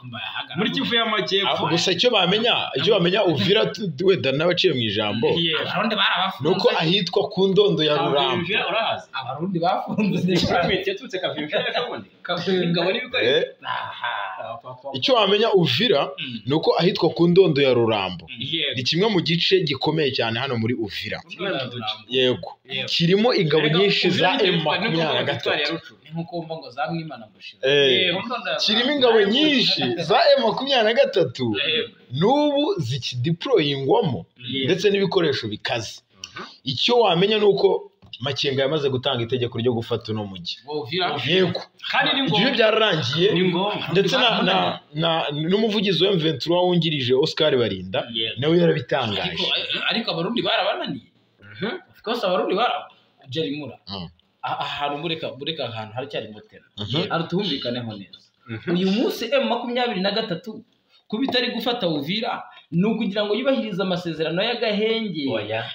muri Kivu y'Amajyepfo. Gusa icyo bamenya Uvira wenda n'abaciye mu ijambo nuko ahitwa ku ndondo ya Rurambo Abarundi bafunze icyo wamenya Uvira nuko ahitwa ku ndondo ya Rurambo ni kimwe mu gice gikomeye cyane hano muri Uvira. Yego, kirimo ingabo nyinshi za M23 kirimo ingabo nyinshi za M23 n'ubu zikideployingwamo ndetse n'ibikoresho bikaze. Icyo wamenya nuko Makenga yamaze gutanga itegeko ryo gufata uno mujyi. Yego, ibyo byararangiye ndetse n'umuvugizi wa M23 wungirije Oscar Barinda nawe yarabitangaje. Ariko Abarundi barabananiye. Of course Abarundi Jerimura ahantu mureka ahantu haracyari motera arutumvikaneho neza. Uyu munsi M23 kuba itari gufata Uvira ni ukugira ngo yubahirize amasezerano y'agahenge,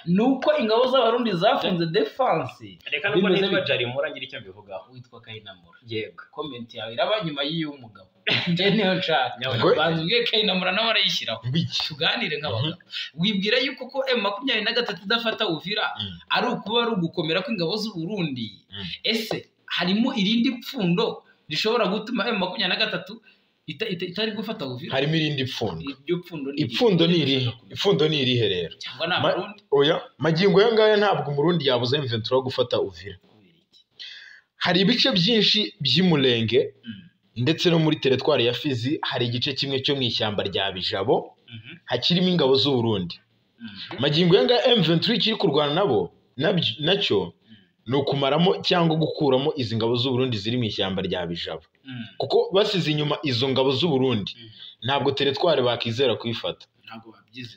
nuko ingabo z'Abarundi zafunze defense. Reka nubwo nitwa Jarimura ngira icyo mbivugaho. Witwa Kayinamura. Yego, comment yawe iraba nyuma y'uyu mugabo. Nje niyo nshaka banza ubwe Kayinamura nawe arayishyiraho tuganire nk'abagabo. Wibwira yuko ko M23 idafata Uvira ari ukuba ari ugukomera kw'ingabo z'u Burundi? Ese harimo irindi pfundo rishobora gutuma M23 itari gufata Uvira? Harimo irindi pfundo. Ipfundo ni irihe? Ipfundo ni irihe rero? Cyangwa ni Abarundi? Oya, magingo ya ngaya ntabwo Umurundi yabuze M23 gufata Uvira. Hari ibice byinshi by'Imulenge ndetse no muri teritwari ya Fizi hari igice kimwe cyo mu ishyamba rya Bijabo hakirimo ingabo z'u Burundi. Magingo ya ngaya M23 ikiri kurwana nabo nacyo ni ukumaramo cyangwa gukuramo izi ngabo z'u Burundi ziri mu ishyamba rya Bijabo. Kuko basize inyuma izo ngabo z'u Burundi ntabwo teritwari bakizera kuyifata.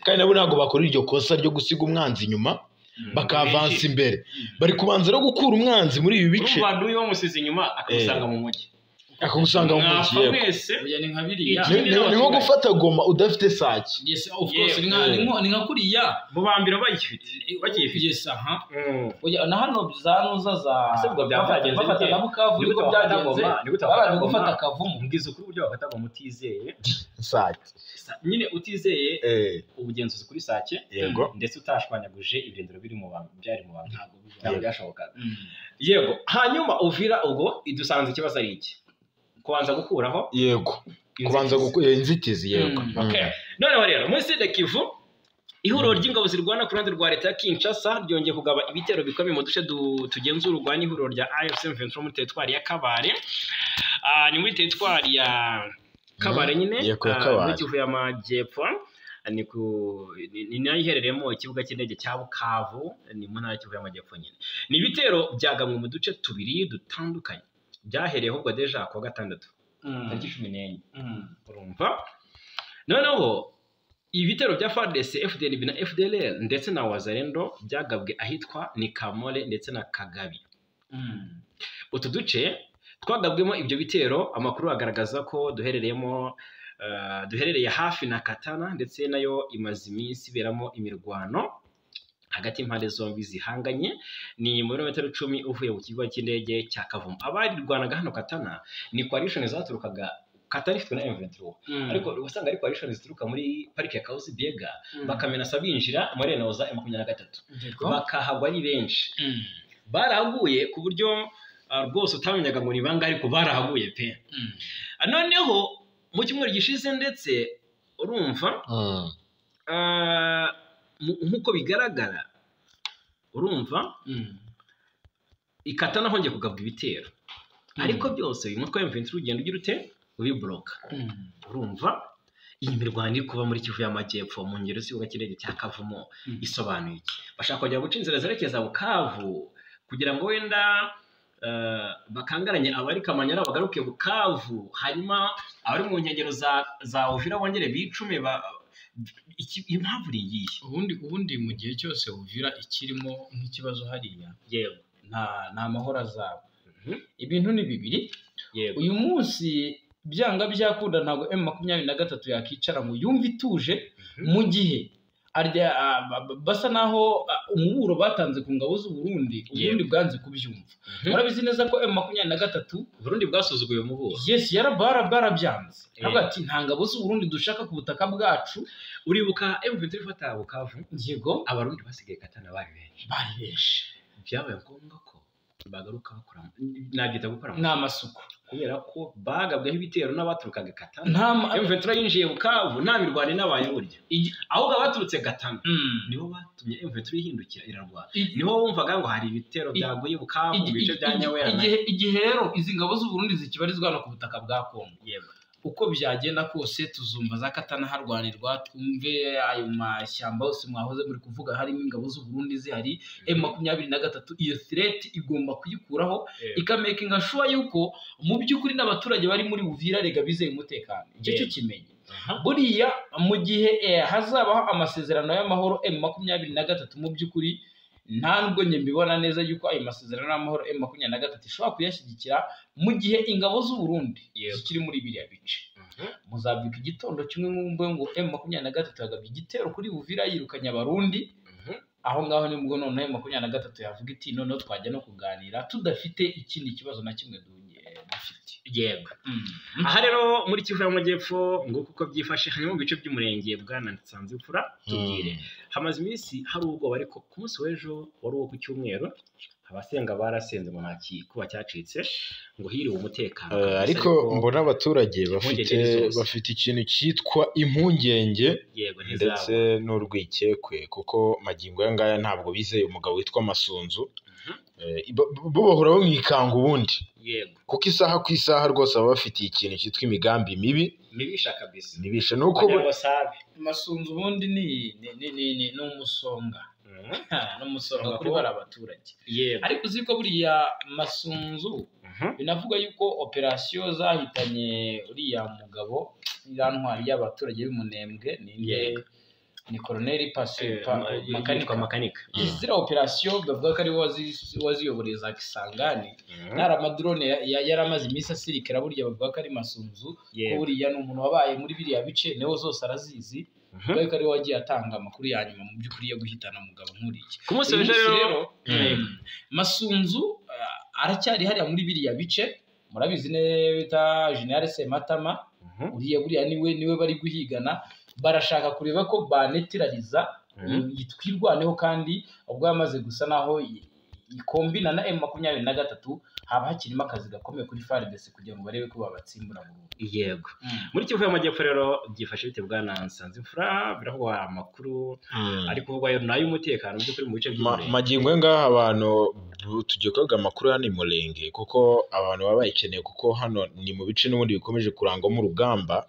Kandi nabo ntabwo bakora iryo kosa ryo gusiga umwanzi inyuma bakavansa imbere. Bari kubanza no gukura umwanzi muri ibi bice. Urumva n'uyu wamusize inyuma akamusanga mu mujyi. Akamusanga mu mujyi. Ni nko gufata Goma udafite Sake. Yes, of course, ni nka kuriya mubambira bayifite. Yes, aha. Oya, na hano zanuza za bafata na Bukavu niko byagenze. Babanje gufata Kavumu. Mbwiza ukuri uburyo bafata Goma utizeye Sake. Nyine utizeye ubugenzuzi kuri Sake ndetse utashwanyaguje ibirindiro biri mu bantu byari mu bantu ntabwo byashobokaga. Yego, hanyuma Uvira ubwo idusanze ikibazo ari iki? Kubanza gukuraho. Yego, kubanza gukura inzitizi. Yego. Okay. Noneho rero muri Sud Kivu ihuriro ry'ingabo zirwana ku ruhande rwa leta ya Kinshasa ryongeye kugaba ibitero bikomeye mu duce tugenzurwa n'ihuriro rya AFC M23 muri teritwari ya Kabare. Ni muri teritwari ya Kabare nyine muri Kivu y'Amajyepfo. Ni nayo iherereyemo ikibuga cy'indege cya Bukavu, ni mu ntara Kivu y'Amajyepfo nyine. Ni ibitero byagamwe mu duce tubiri dutandukanye byahereye ahubwo deja kuwa gatandatu tariki 14. Urumva? Noneho ibitero bya FARDC, FDNB na FDLR ndetse na Wazalendo byagabwe ahitwa Nikamole ndetse na Kagabi. Utu duce twagabwemo ibyo bitero, amakuru agaragaza ko duherereyemo duherereye hafi na Katana ndetse nayo imaze iminsi iberamo imirwano hagati y'impande zombi zihanganye. Ni mu birometero 10 uvuye ku kigo cy'indege cya Kavumu. Abarirwanaga hano Katana ni coalition zaturukaga Katana ifitwe na M23, ariko usanga ari coalition zituruka muri parike ya Kahuzi Biega bakamenasa binjira muri Renoza M23 bakahagwa ari benshi. Barahaguye ku buryo rwose utamenyaga ngo ni bangahe, ariko barahaguye pe. Noneho mu cyumweru gishize ndetse urumva nkuko bigaragara Urumva Ikatana hongeye kugabwa ibitero, ariko byose uyu mutwe wa M23 ugenda ugira ute ubibloka. Urumva iyi mirwano iri kuba muri Kivu y'Amajyepfo mu ngero z'ikibuga cy'indege cya Kavumu isobanuye iki? Bashaka kongera guca inzira zerekeza Bukavu kugira ngo wenda bakangaranye abari Kamanyara bagaruke Bukavu, hanyuma abari mu nkengero za Uvira bongere bicume. Impamvu ni iyihe? Ubundi mu gihe cyose Uvira ikirimo nk'ikibazo hariya, yego, nta mahoro azaba. Ibintu ni bibiri. Yego. Uyu munsi byanga byakunda ntabwo M23 yakicara ngo yumve ituje mu gihe basa naho umuburo batanze ku ngabo z'u Burundi, Uburundi bwanze kubyumva. Murabizi neza ko M23 Burundi bwasuzuguye umuburo. Yes, yarabyanze. Avuga ati nta ngabo z'u Burundi dushaka ku butaka bwacu. Uribuka M23 ifata Bukavu? Yego, Abarundi basigaye Katana bari benshi. Bari benshi. Byabaye ngombwa ko bagaruka bakora, nabyita gukora n'amasuku, kubera ko bagabweho ibitero n'abaturukaga Katana. M23 yinjiye Bukavu nta mirwano inabaye burya, ahubwo abaturutse Gatana nibo batumye M23 ihindukira irarwana. Niho wumvaga ngo hari ibitero byaguye Bukavu mu bice bya Nyawera. Igihe rero izi ngabo z'u Burundi zikibarizwa no ku butaka bwa Kongo, yego, uko byagenda kose tuzumva za Katana harwanirwa, twumve ayo mashyamba yose mwahoze muri kuvuga harimo ingabo z'u Burundi zihari. M23 iyo threat igomba kuyikuraho, ikamakinga sure yuko mu by'ukuri n'abaturage bari muri Uvira rega bizeye umutekano. Icyo cyo kimenye. Buriya mu gihe hazabaho amasezerano y'amahoro M23 mu by'ukuri nta nubwo njye mbibona neza yuko ayo masezerano y'amahoro M23 ishobora kuyashyigikira mu gihe ingabo z'u Burundi zikiri muri biriya bice. Muzabyuka igitondo kimwe mwumve ngo M23 yagabye igitero kuri Uvira yirukanye Abarundi. Aho ngaho nibwo noneho M23 yavuga iti noneho twajya no kuganira tudafite ikindi kibazo na kimwe dufite. Yego. Aha rero muri Kivu y'Amajyepfo nguko uko byifashe. Hanyuma mu bice by'umurenge bwana Nsanzimfura tubwire, hamaze iminsi hari ubwoba, ariko ku munsi w'ejo wari uwo ku cyumweru abasenga barasenze ngo nta kikuba cyacitse, ngo hiriwe umutekano. Ariko mbona abaturage bafite ikintu cyitwa impungenge ndetse n'urwikekwe, kuko magingo aya ngaya ntabwo bizeye umugabo witwa Masunzu. Bo bahora bamwikanga ubundi, yego, kuko isaha ku isaha rwose baba bafitiye ikintu cyitwa imigambi mibi mibisha kabisa, mibisha. Nuko Masunzu ubundi ni umusonga, n'umusonga kuri bari abaturage. Ariko uzi ko buriya Masunzu binavuga yuko operasiyo zahitanye uriya mugabo iriya ntwari y'abaturage b'Umunembwe ni Colonel Pasi Makanika. Ziriya operasiyo bavuga ko ari waziyoboreye za Kisangani, ntari amadrone yaramaze iminsi asirikira, burya bavuga ko ari Masunzu, ko buriya ni umuntu wabaye muri biriya bice niwe zose arazizi, kuko ari wagiye atanga amakuru ya nyuma mu by'ukuri yo guhitana mugabo nk'uriya. Ku munsi w'ejo rero Masunzu aracyari hariya muri biriya bice, murabizi neza bita General Sematama, uriya buriya niwe bari guhigana, barashaka kureba ko banetirariza yitwirwaneho, kandi ubwo yamaze gusa naho ikombina na M23 haba hakirimo akazi gakomeye kuri FARDC kugira ngo barebe ko babatsimbura burundu. Yego. Muri Kivu y'Amajyepfo rero byifashe bite bwana Nsanzimfura? Biravugwa amakuru ari kuvugwa yo nayo umutekano by'ukuri mu bice by'Umurenge. Magingo ngaha abantu tugiye kuvuga amakuru hano i Murenge, kuko abantu baba bayikeneye, kuko hano ni mu bice n'ubundi bikomeje kurangwamo urugamba.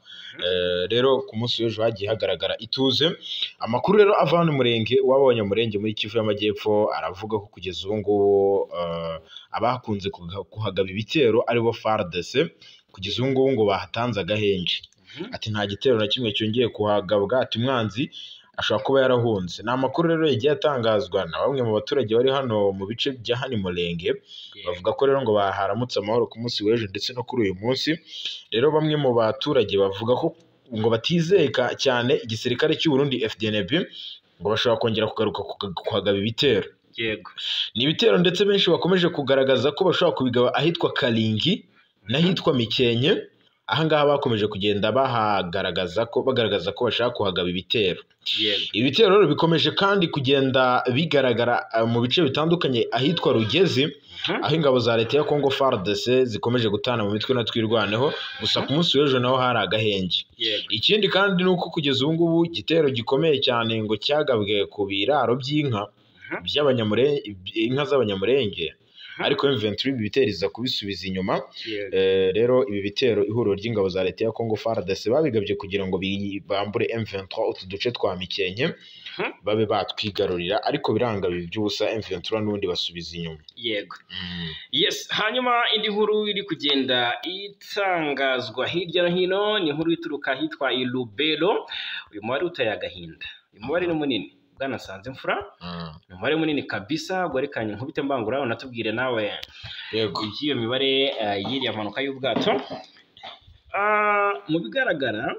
Rero ku munsi w'ejo hagiye hagaragara ituze. Amakuru rero ava hano Murenge, wabonye Murenge muri Kivu y'Amajyepfo aravuga ko kugeza ubu ngubu abakunze kuhagaba ibitero aribo FARDC, kugeza ubu ngubu ngo bahatanze agahenge. Ati nta gitero na kimwe cyongeye kuhagabwa, ati umwanzi ashobora kuba yarahunze. Ni amakuru rero yagiye atangazwa na bamwe mu baturage bari hano mu bice bya hano Murenge, bavuga ko rero ngo baharamutse amahoro ku munsi w'ejo ndetse no kuri uyu munsi. Rero bamwe mu baturage bavuga ko ngo batizeka cyane igisirikare cy'u Burundi FDNB, ngo bashobora kongera kugaruka kuhagaba ibitero. Yego. Ni ibitero ndetse benshi bakomeje kugaragaza ko bashobora kubigaba ahitwa Karingi n'ahitwa Mikenke. Aha ngaha bakomeje kugenda bahagaragaza ko bagaragaza ko bashaka kuhagaba ibitero. Ibitero rero bikomeje kandi kugenda bigaragara mu bice bitandukanye ahitwa Rugezi, aho ingabo za leta ya Congo FARDC zikomeje gutana mu mitwe na Twirwaneho, gusa ku munsi w'ejo naho hari agahenge. Ikindi kandi ni uko kugeza ubu ngubu igitero gikomeye cyane ngo cyagabwe ku biraro by'inka by'abanyamurenge, inka z'abanyamurenge, ariko M23 ibi bitero iza kubisubiza inyuma. Rero ibi bitero ihuriro ry'ingabo za leta ya Congo FARDC babigabye kugira ngo bambure M23 utu duce twa Mikenke babe batwigarurira, ariko biranga bibi by'ubusa, M23 n'ubundi basubiza inyuma. Yego. Yes, hanyuma indi nkuru iri kugenda itangazwa hirya no hino ni inkuru ituruka ahitwa i Lubero. Uyu mubare uteye agahinda, uyu mubare ni munini bwana Nsanzimfura, ni umubare munini kabisa. Gwerekanye nkubite mbangura unatubwire nawe Yego. iby'iyo mibare y'iriya mpanuka y'ubwato. Mu bigaragara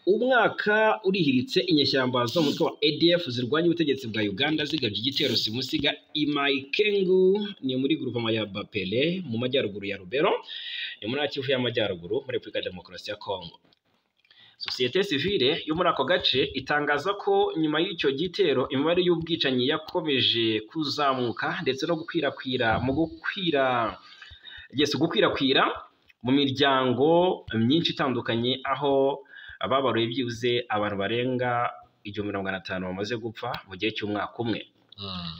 umwaka urihiritse inyeshyamba zo mu mutwe wa ADF zirwanya ubutegetsi bwa Uganda zigabye igitero simusiga i Maikengu, ni muri groupement ya Bapele mu majyaruguru ya Rubero, ni muri Kivu y'Amajyaruguru muri Repubulika ya Demokarasi ya Kongo. Sosiyete sivile yo muri ako gace itangaza ko nyuma y'icyo gitero imibare y'ubwicanyi yakomeje kuzamuka ndetse no gukwirakwira mu gukwira yes, gukwirakwira mu miryango myinshi itandukanye, aho ababaruye byibuze abantu barenga 1500 bamaze gupfa mu gihe cy'umwaka umwe.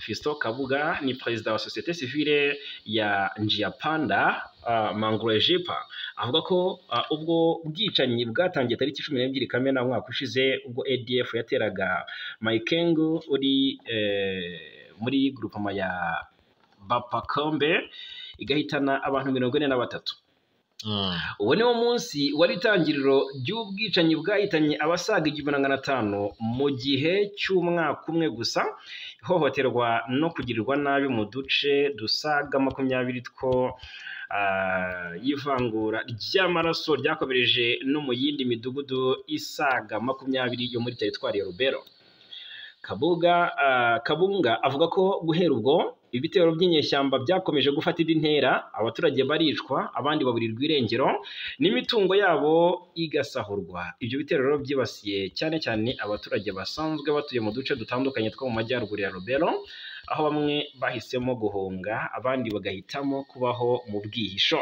Fiston Kabuga ni perezida wa sosiyete sivile ya Njiapanda Mangurejipa, avuga ko ubwo bwicanyi bwatangiye tariki 12 Kamena umwaka ushize, ubwo ADF yateraga Maikengu uri muri groupement ya Bapakombe igahitana abantu 43. Uwo ni wo munsi wari itangiriro ry'ubwicanyi bwahitanye abasaga 1500 mu gihe cy'umwaka umwe gusa. Ihohoterwa no kugirirwa nabi mu duce dusaga 20 two y'ivangura ry'amaraso ryakomereje no mu yindi midugudu isaga 20 yo muri teritwari ya Rubero. Kabunga avuga ko guhera ubwo ibitero by'inyeshyamba byakomeje gufata indi ntera, abaturage baricwa, abandi baburirwa irengero n'imitungo yabo igasahurwa. Ibyo bitero rero byibasiye cyane cyane abaturage basanzwe batuye mu duce dutandukanye two mu majyaruguru ya Rubero, aho bamwe bahisemo guhunga abandi bagahitamo kubaho mu bwihisho.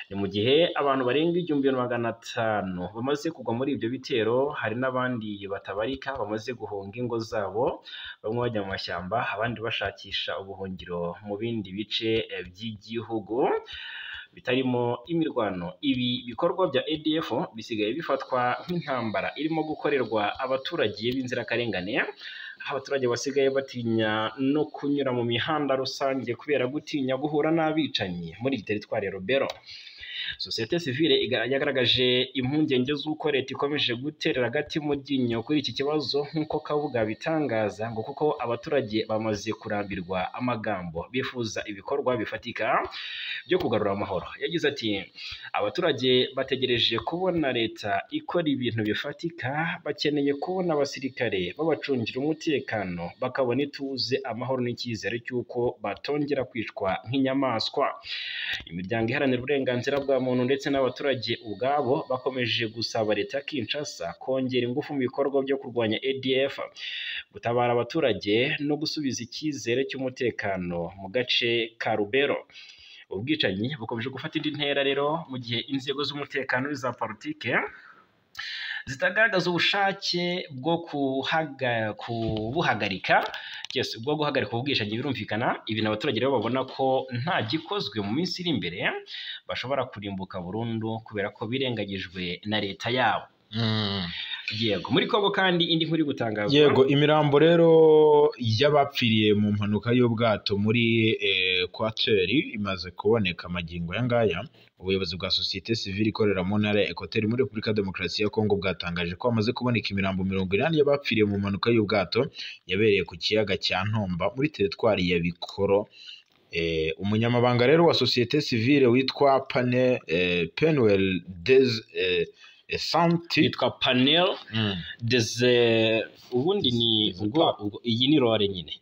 Ni mu gihe abantu barenga 1500 bamaze kugwa muri ibyo bitero, hari n'abandi batabarika bamaze guhunga ingo zabo, bamwe bajya mu mashyamba, abandi bashakisha ubuhungiro mu bindi bice by'igihugu bitarimo imirwano. Ibi bikorwa bya ADF bisigaye bifatwa nk'intambara irimo gukorerwa abaturage b'inzirakarengane, aho abaturage basigaye batinya no kunyura mu mihanda rusange kubera gutinya guhura n'abicanyi muri iyi teritwari ya Rubero. Sosiyete sivile yagaragaje impungenge z'uko leta ikomeje guterera agati mu ryinyo kuri iki kibazo, nk'uko Kabuga bitangaza, ngo kuko abaturage bamaze kurambirwa amagambo bifuza ibikorwa bifatika byo kugarura amahoro. Yagize ati abaturage bategereje kubona leta ikora ibintu bifatika, bakeneye kubona abasirikare babacungira umutekano, bakabona ituze, amahoro n'icyizere cy'uko batongera kwicwa nk'inyamaswa. Imiryango iharanira uburenganzira bwa muntu ndetse n'abaturage ubwabo bakomeje gusaba leta ya Kinshasa kongera ingufu mu bikorwa byo kurwanya ADF, gutabara abaturage no gusubiza icyizere cy'umutekano mu gace ka Rubero. Ubwicanyi bukomeje gufata indi ntera rero mu gihe inzego z'umutekano za politike zitagaragaza ubushake bwo kubuhagarika, yes, bwo guhagarika ubwicanyi. Birumvikana ibintu abaturage rero babona ko nta gikozwe mu minsi iri imbere bashobora kurimbuka burundu kubera ko birengagijwe na leta yabo. Yego, muri Kongo kandi indi nkuru gutangazwa. Yego, imirambo rero y'abapfiriye mu mpanuka y'ubwato muri Equateur imaze kuboneka magingo ya ngaya. Ubuyobozi bwa sosiyete sivile ikorera mu ntara ya Equateur muri Repubulika Demokarasi ya Kongo bwatangaje ko hamaze kuboneka imirambo 80 y'abapfiriye mu mpanuka y'ubwato yabereye ku kiyaga cya Ntomba muri teritwari ya Bikoro. Umunyamabanga rero wa sosiyete sivile witwa Penuel des Santi, yitwa Panel des ubundi ni ubwo iyi ni role nyine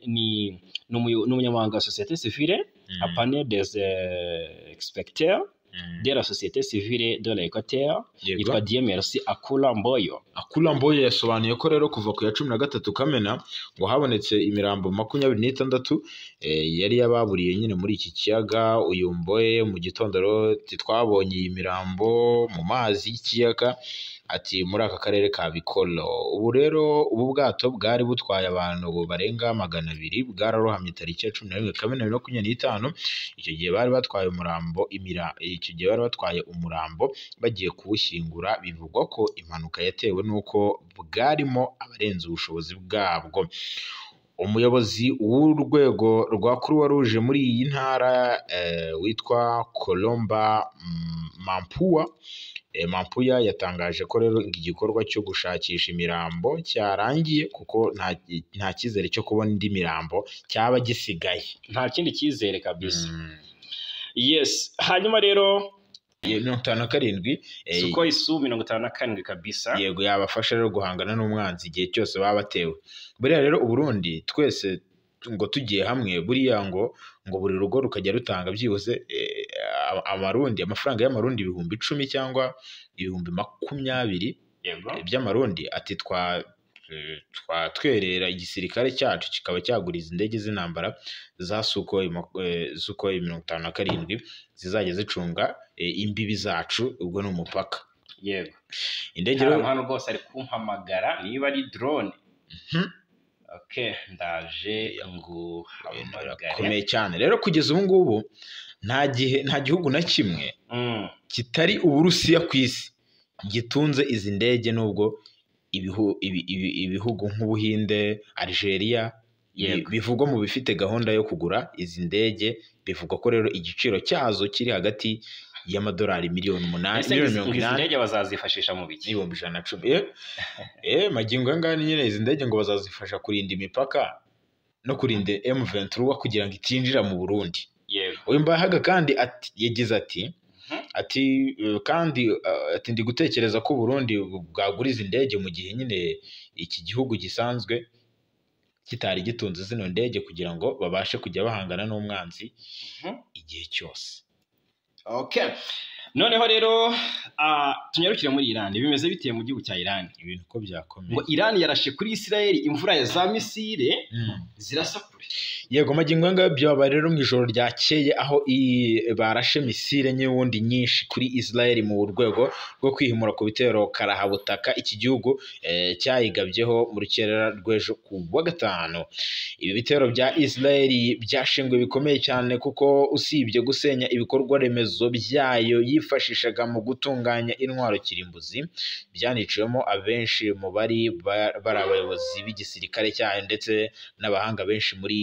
ni n'umunyamabanga wa société civile, a panel des experts de la société civile de l'Équateur, yitwa Dieu Merci Akula Mboyo. Akula Mboyo yasobanuye ko rero kuva ku ya 13 Kamena ngo habonetse imirambo 26 yari yababuriye nyine muri iki kiyaga. Uyu Mboye mu gitondo rero twabonye iyi mirambo mu mazi y'ikiyaga, Ati muri aka karere ka Bikolo. Ubu rero ubu bwato bwari butwaye abantu barenga 200 bwararohamye tariki ya 11 Kamena 2025. Icyo gihe bari batwaye umurambo umurambo bagiye kuwushyingura. Bivugwa ko impanuka yatewe n'uko bwarimo abarenze ubushobozi bwabwo. Umuyobozi w'urwego rwa Croix Rouge muri iyi ntara witwa Colomba Mampua Mampuya yatangaje ko rero igikorwa cyo gushakisha imirambo cyarangiye kuko nta cyizere cyo kubona indi mirambo cyaba gisigaye. Nta kindi cyizere kabisa. Yes, hanyuma rero 57 Sukhoi Su 57 kabisa. Yego, yabafasha rero guhangana n'umwanzi igihe cyose baba batewe. Buriya rero Uburundi twese ngo tugiye hamwe, buriya ngo buri rugo rukajya rutanga byibuze amarundi, amafaranga y'amarundi 10,000 cyangwa 20,000 by'amarundi, ati twatwerera igisirikare cyacu kikaba cyaguriza indege z'intambara za Sukhoi 57 zizajya zicunga imbibi zacu, ubwo ni umupaka. Yego, indege rero hano rwose ari kumpamagara niba ari drone. Okay, ndaje nguhamagare. Komeye cyane rero kugeza ubu ngubu nta gihugu na kimwe kitari Uburusiya ku isi gitunze izi ndege, nubwo ibihugu nk'Ubuhinde, Algeria bivugwa mu bifite gahunda yo kugura izi ndege. Bivugwa ko rero igiciro cyazo kiri hagati y'amadolari miliyoni 8, miliyoni 80. Izi ndege bazazifashisha mu biki? 110,000. Magingo aya nyine izi ndege ngo bazazifasha kurinda imipaka no kurinda M23 kugira ngo itinjira mu Burundi. Yego. Uyu Mbayahaga kandi yagize ati kandi ati ndi gutekereza ko Burundi bwagura izi ndege mu gihe nyine iki gihugu gisanzwe kitari gitunze zino ndege kugira ngo babashe kujya bahangana n'umwanzi igihe cyose. Okay. Noneho rero tunyarukire muri Iran. Bimeze biteye mu gihugu cya Iran? Ibintu ko byakomeye. Ngo Iran yarashe kuri Israel imvura ya za misile zirasa kure. Yego, magingo aya byabaye rero mu ijoro ryakeye aho barashe misile n'ubundi nyinshi kuri Israel mu rwego rwo kwihimura ku bitero karahabutaka iki gihugu cyayigabyeho mu rukerera rw'ejo ku wa gatanu. Ibi bitero bya Israel byashinzwe bikomeye cyane kuko usibye gusenya ibikorwa remezo byayo yifashishaga mu gutunganya intwaro kirimbuzi, byaniciwemo abenshi mu bari bari abayobozi b'igisirikare cyayo ndetse n'abahanga benshi muri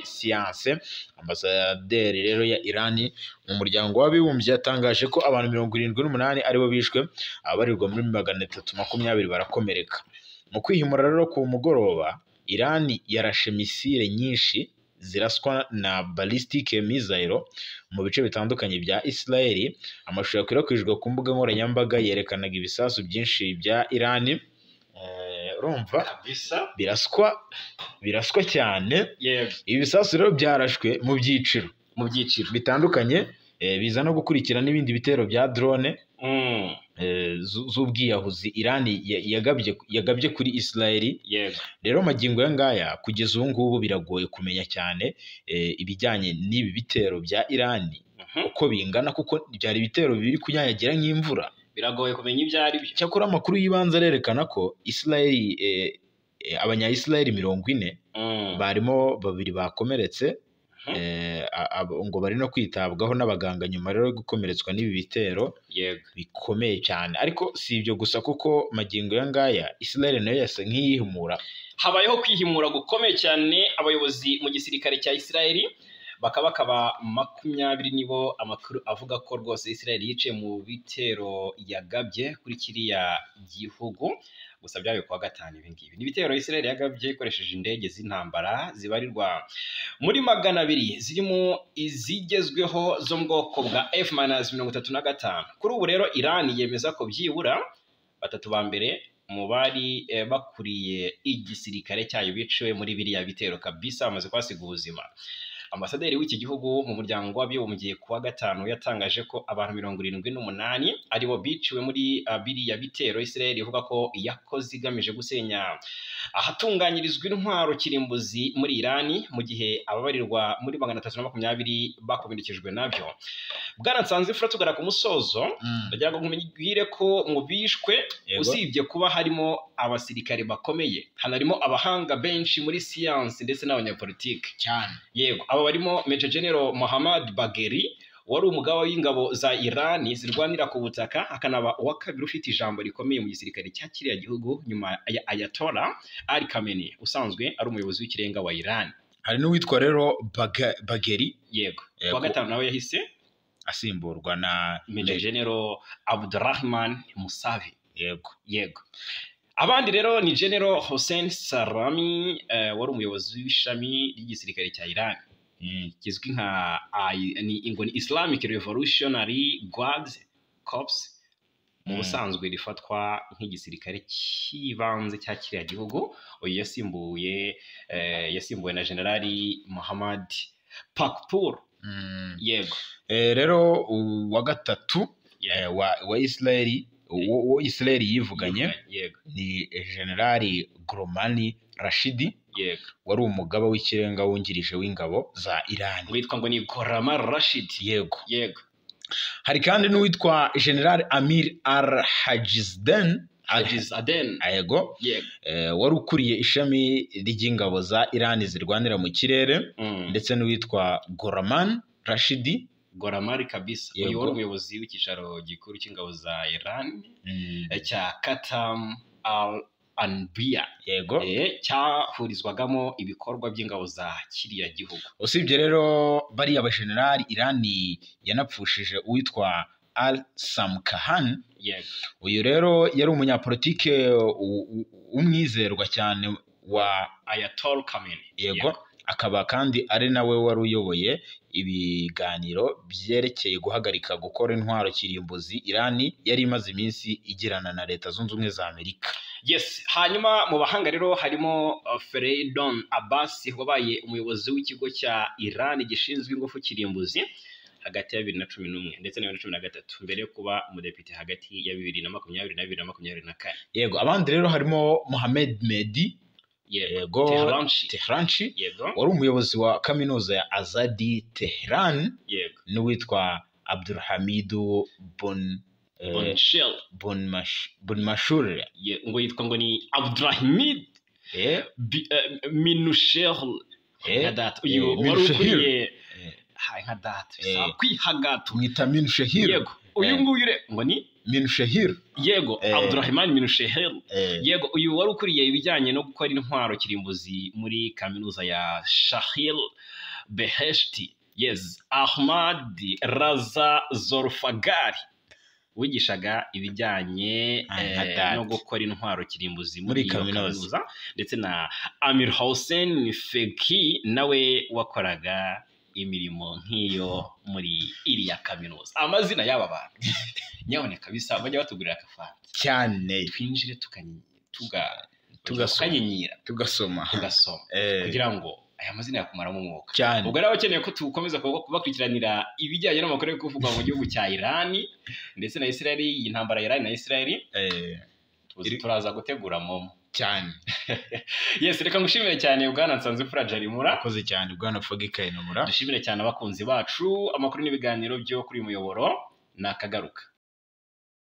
siyanse. Ambasaderi rero ya Irani mu muryango w'abibumbye yatangaje ko abantu 78 aribo bishwe, abarirwa muri 320 barakomereka. Mu kwihimura rero ku mugoroba, Irani yarashe misile nyinshi ziraswa na ballistic missile mu bice bitandukanye bya Israel. Amashusho yakwirakwijwe ku mbuga nkoranyambaga yerekanaga ibisasu byinshi bya Irani. Urumva biraswa cyane. Ibi bisasu rero byarashwe mu byiciro bitandukanye, biza no gukurikira n'ibindi bitero bya drone z'ubwiyahuzi Iran yagabye kuri Israel. Rero magingo aya ngaya kugeza ubu ngubu biragoye kumenya cyane ibijyanye n'ibi bitero bya Iran uko bingana, kuko byari ibitero biri kunyanyagira nk'imvura. Biragoye kumenya ibyo ari byo. Cyakora amakuru y'ibanze arerekana ko Israel abanya-Israel 40 barimo 2 bakomeretse, ngo bari no kwitabwaho n'abaganga nyuma rero yo gukomeretswa n'ibi bitero bikomeye cyane. Ariko si ibyo gusa kuko magingo ya ngaya Israel nayo yasa nk'iyihimura. Habayeho kwihimura gukomeye cyane, abayobozi mu gisirikare cya Israel bakaba 20 nibo amakuru avuga ko rwose Israel yice mu bitero yagabye kuri kiriya gihugu. Gusa byabaye kuwa gatanu ibi ngibi. Ni ibitero Israel yagabye ikoresheje indege z'intambara zibarirwa muri 200 zirimo izigezweho zo mu bwoko bwa F-35. Kuri ubu rero Iran yemeza ko byibura 3 ba mbere mu bari bakuriye igisirikare cyayo biciwe muri biriya bitero kabisa, bamaze kuhasiga ubuzima. Ambasaderi w'iki gihugu mu muryango w'abibumbye kuwa gatanu yatangaje ko abantu 78 aribo biciwe muri biriya bitero Israel ivuga ko yakoze igamije gusenya ahatunganyirizwa intwaro kirimbuzi muri Irani, mu gihe ababarirwa muri 320 bakomerekejwe nabyo. Bwana Nsanzimfura, tugana ku musozo, ndagira ngo nkubwire ko mu bishwe usibye kuba harimo abasirikare bakomeye, hanarimo abahanga benshi muri siyansi ndetse n'abanyapolitike cyane. Yego, aba barimo Major General Mohammad Bagheri wari umugaba w'ingabo za Irani zirwanira ku butaka, akanaba uwa kabiri ufite ijambo rikomeye mu gisirikare cya kiriya gihugu nyuma ya Ayatollah Ali Khamenei usanzwe ari umuyobozi w'ikirenga wa Irani. Hari n'uwitwa rero Bagheri. Yego, kuwa gatanu nawe yahise asimburwa na Major General Abdurrahman Musavi. Yego. Yego. Abandi rero ni General Hossein Salami wari umuyobozi w'ishami ry'igisirikare cya Iran kizwi nka ni Islamic Revolutionary Guards Corps, mu busanzwe rifatwa nk'igisirikare cy'ibanze cya kiriya gihugu. Uyu yasimbuwe na General Mohammad Pakpour. Yego. Rero uwa gatatu wa Israel uwo Israel yivuganye ni General Gromani Rashidi, wari umugaba w'ikirenga wungirije w'ingabo za Iran, witwa ngo ni Gorama Rashid. Yego. Yego. Hari kandi n'uwitwa General Amir Al-Hajizden Aden. Yego. Wari ukuriye ishami ry'ingabo za Iran zirwanira mu kirere, ndetse n'uwitwa Goraman Rashidi. Goramari kabisa. Uyu wari umuyobozi w'icyicaro gikuru cy'ingabo za Iran cya Katam al-Anbiya. Yego. Cyahurizwagamo ibikorwa by'ingabo za kiriya gihugu. Usibye rero bariya bajenerali, Iran yanapfushije uwitwa Al Samkahan. Yego. Uyu rero yari umunyapolitike umwizerwa cyane wa Ayatollah Khamenei. Yego. Akaba kandi ari nawe wari uyoboye ibiganiro byerekeye guhagarika gukora intwaro kirimbuzi Irani yari imaze iminsi igirana na Leta Zunze Ubumwe za Amerika. Yes, hanyuma mu bahanga rero harimo Fereydon Abbas wabaye umuyobozi w'ikigo cya Iran gishinzwe ingufu kirimbuzi hagati ya 2011 ndetse na 2013, mbere yo kuba umudepite hagati ya 2020 na 2024. Yego, abandi rero harimo Mohamed Mehdi. Yego, Tehranchi. Yego, wari umuyobozi wa kaminuza ya Azadi Tehran. Yego, n'uwitwa Abdulhamidu Bonmashur. Ngo yitwa ngo ni Abdulhamid Minushel nka data. Uyu wari ukuriye nka data kwihagatu mwita Minushehir. Yego, uyu nguyu ngo ni Minushehir. Yego, Abdurrahman Minushehir. Yego, uyu wari ukuriye ibijyanye no gukora intwaro kirimbuzi muri kaminuza ya Shahil Beheshti. Yes, Ahmad Raza Zorfagari wigishaga ibijyanye no gukora intwaro kirimbuzi muri kaminuza, ndetse na Amir Hossein Feki nawe wakoraga imirimo nk'iyo muri iriya kaminuza. Amazina y'aba bantu nyaboneka bisa bajya batugurira akafanta cyane, twinjire tukanyinyira tugasoma kugira ngo aya mazina yakumaramo umwuka cyane. Ubwo rero abakeneye ko tukomeza kubakurikiranira ibijyanye n'amakuru yo kuvugwa mu gihugu cya Iran ndetse na Israel, iyi ntambara ya Iran na Israel turaza gutegura momo cyane. Yes, reka ngushimire cyane Bwana Nsanzimfura Jarimura. Akoze cyane Bwana Fogi Kayinamura. Dushimire cyane abakunzi bacu, amakuru n'ibiganiro byo kuri muyoboro nakagaruka.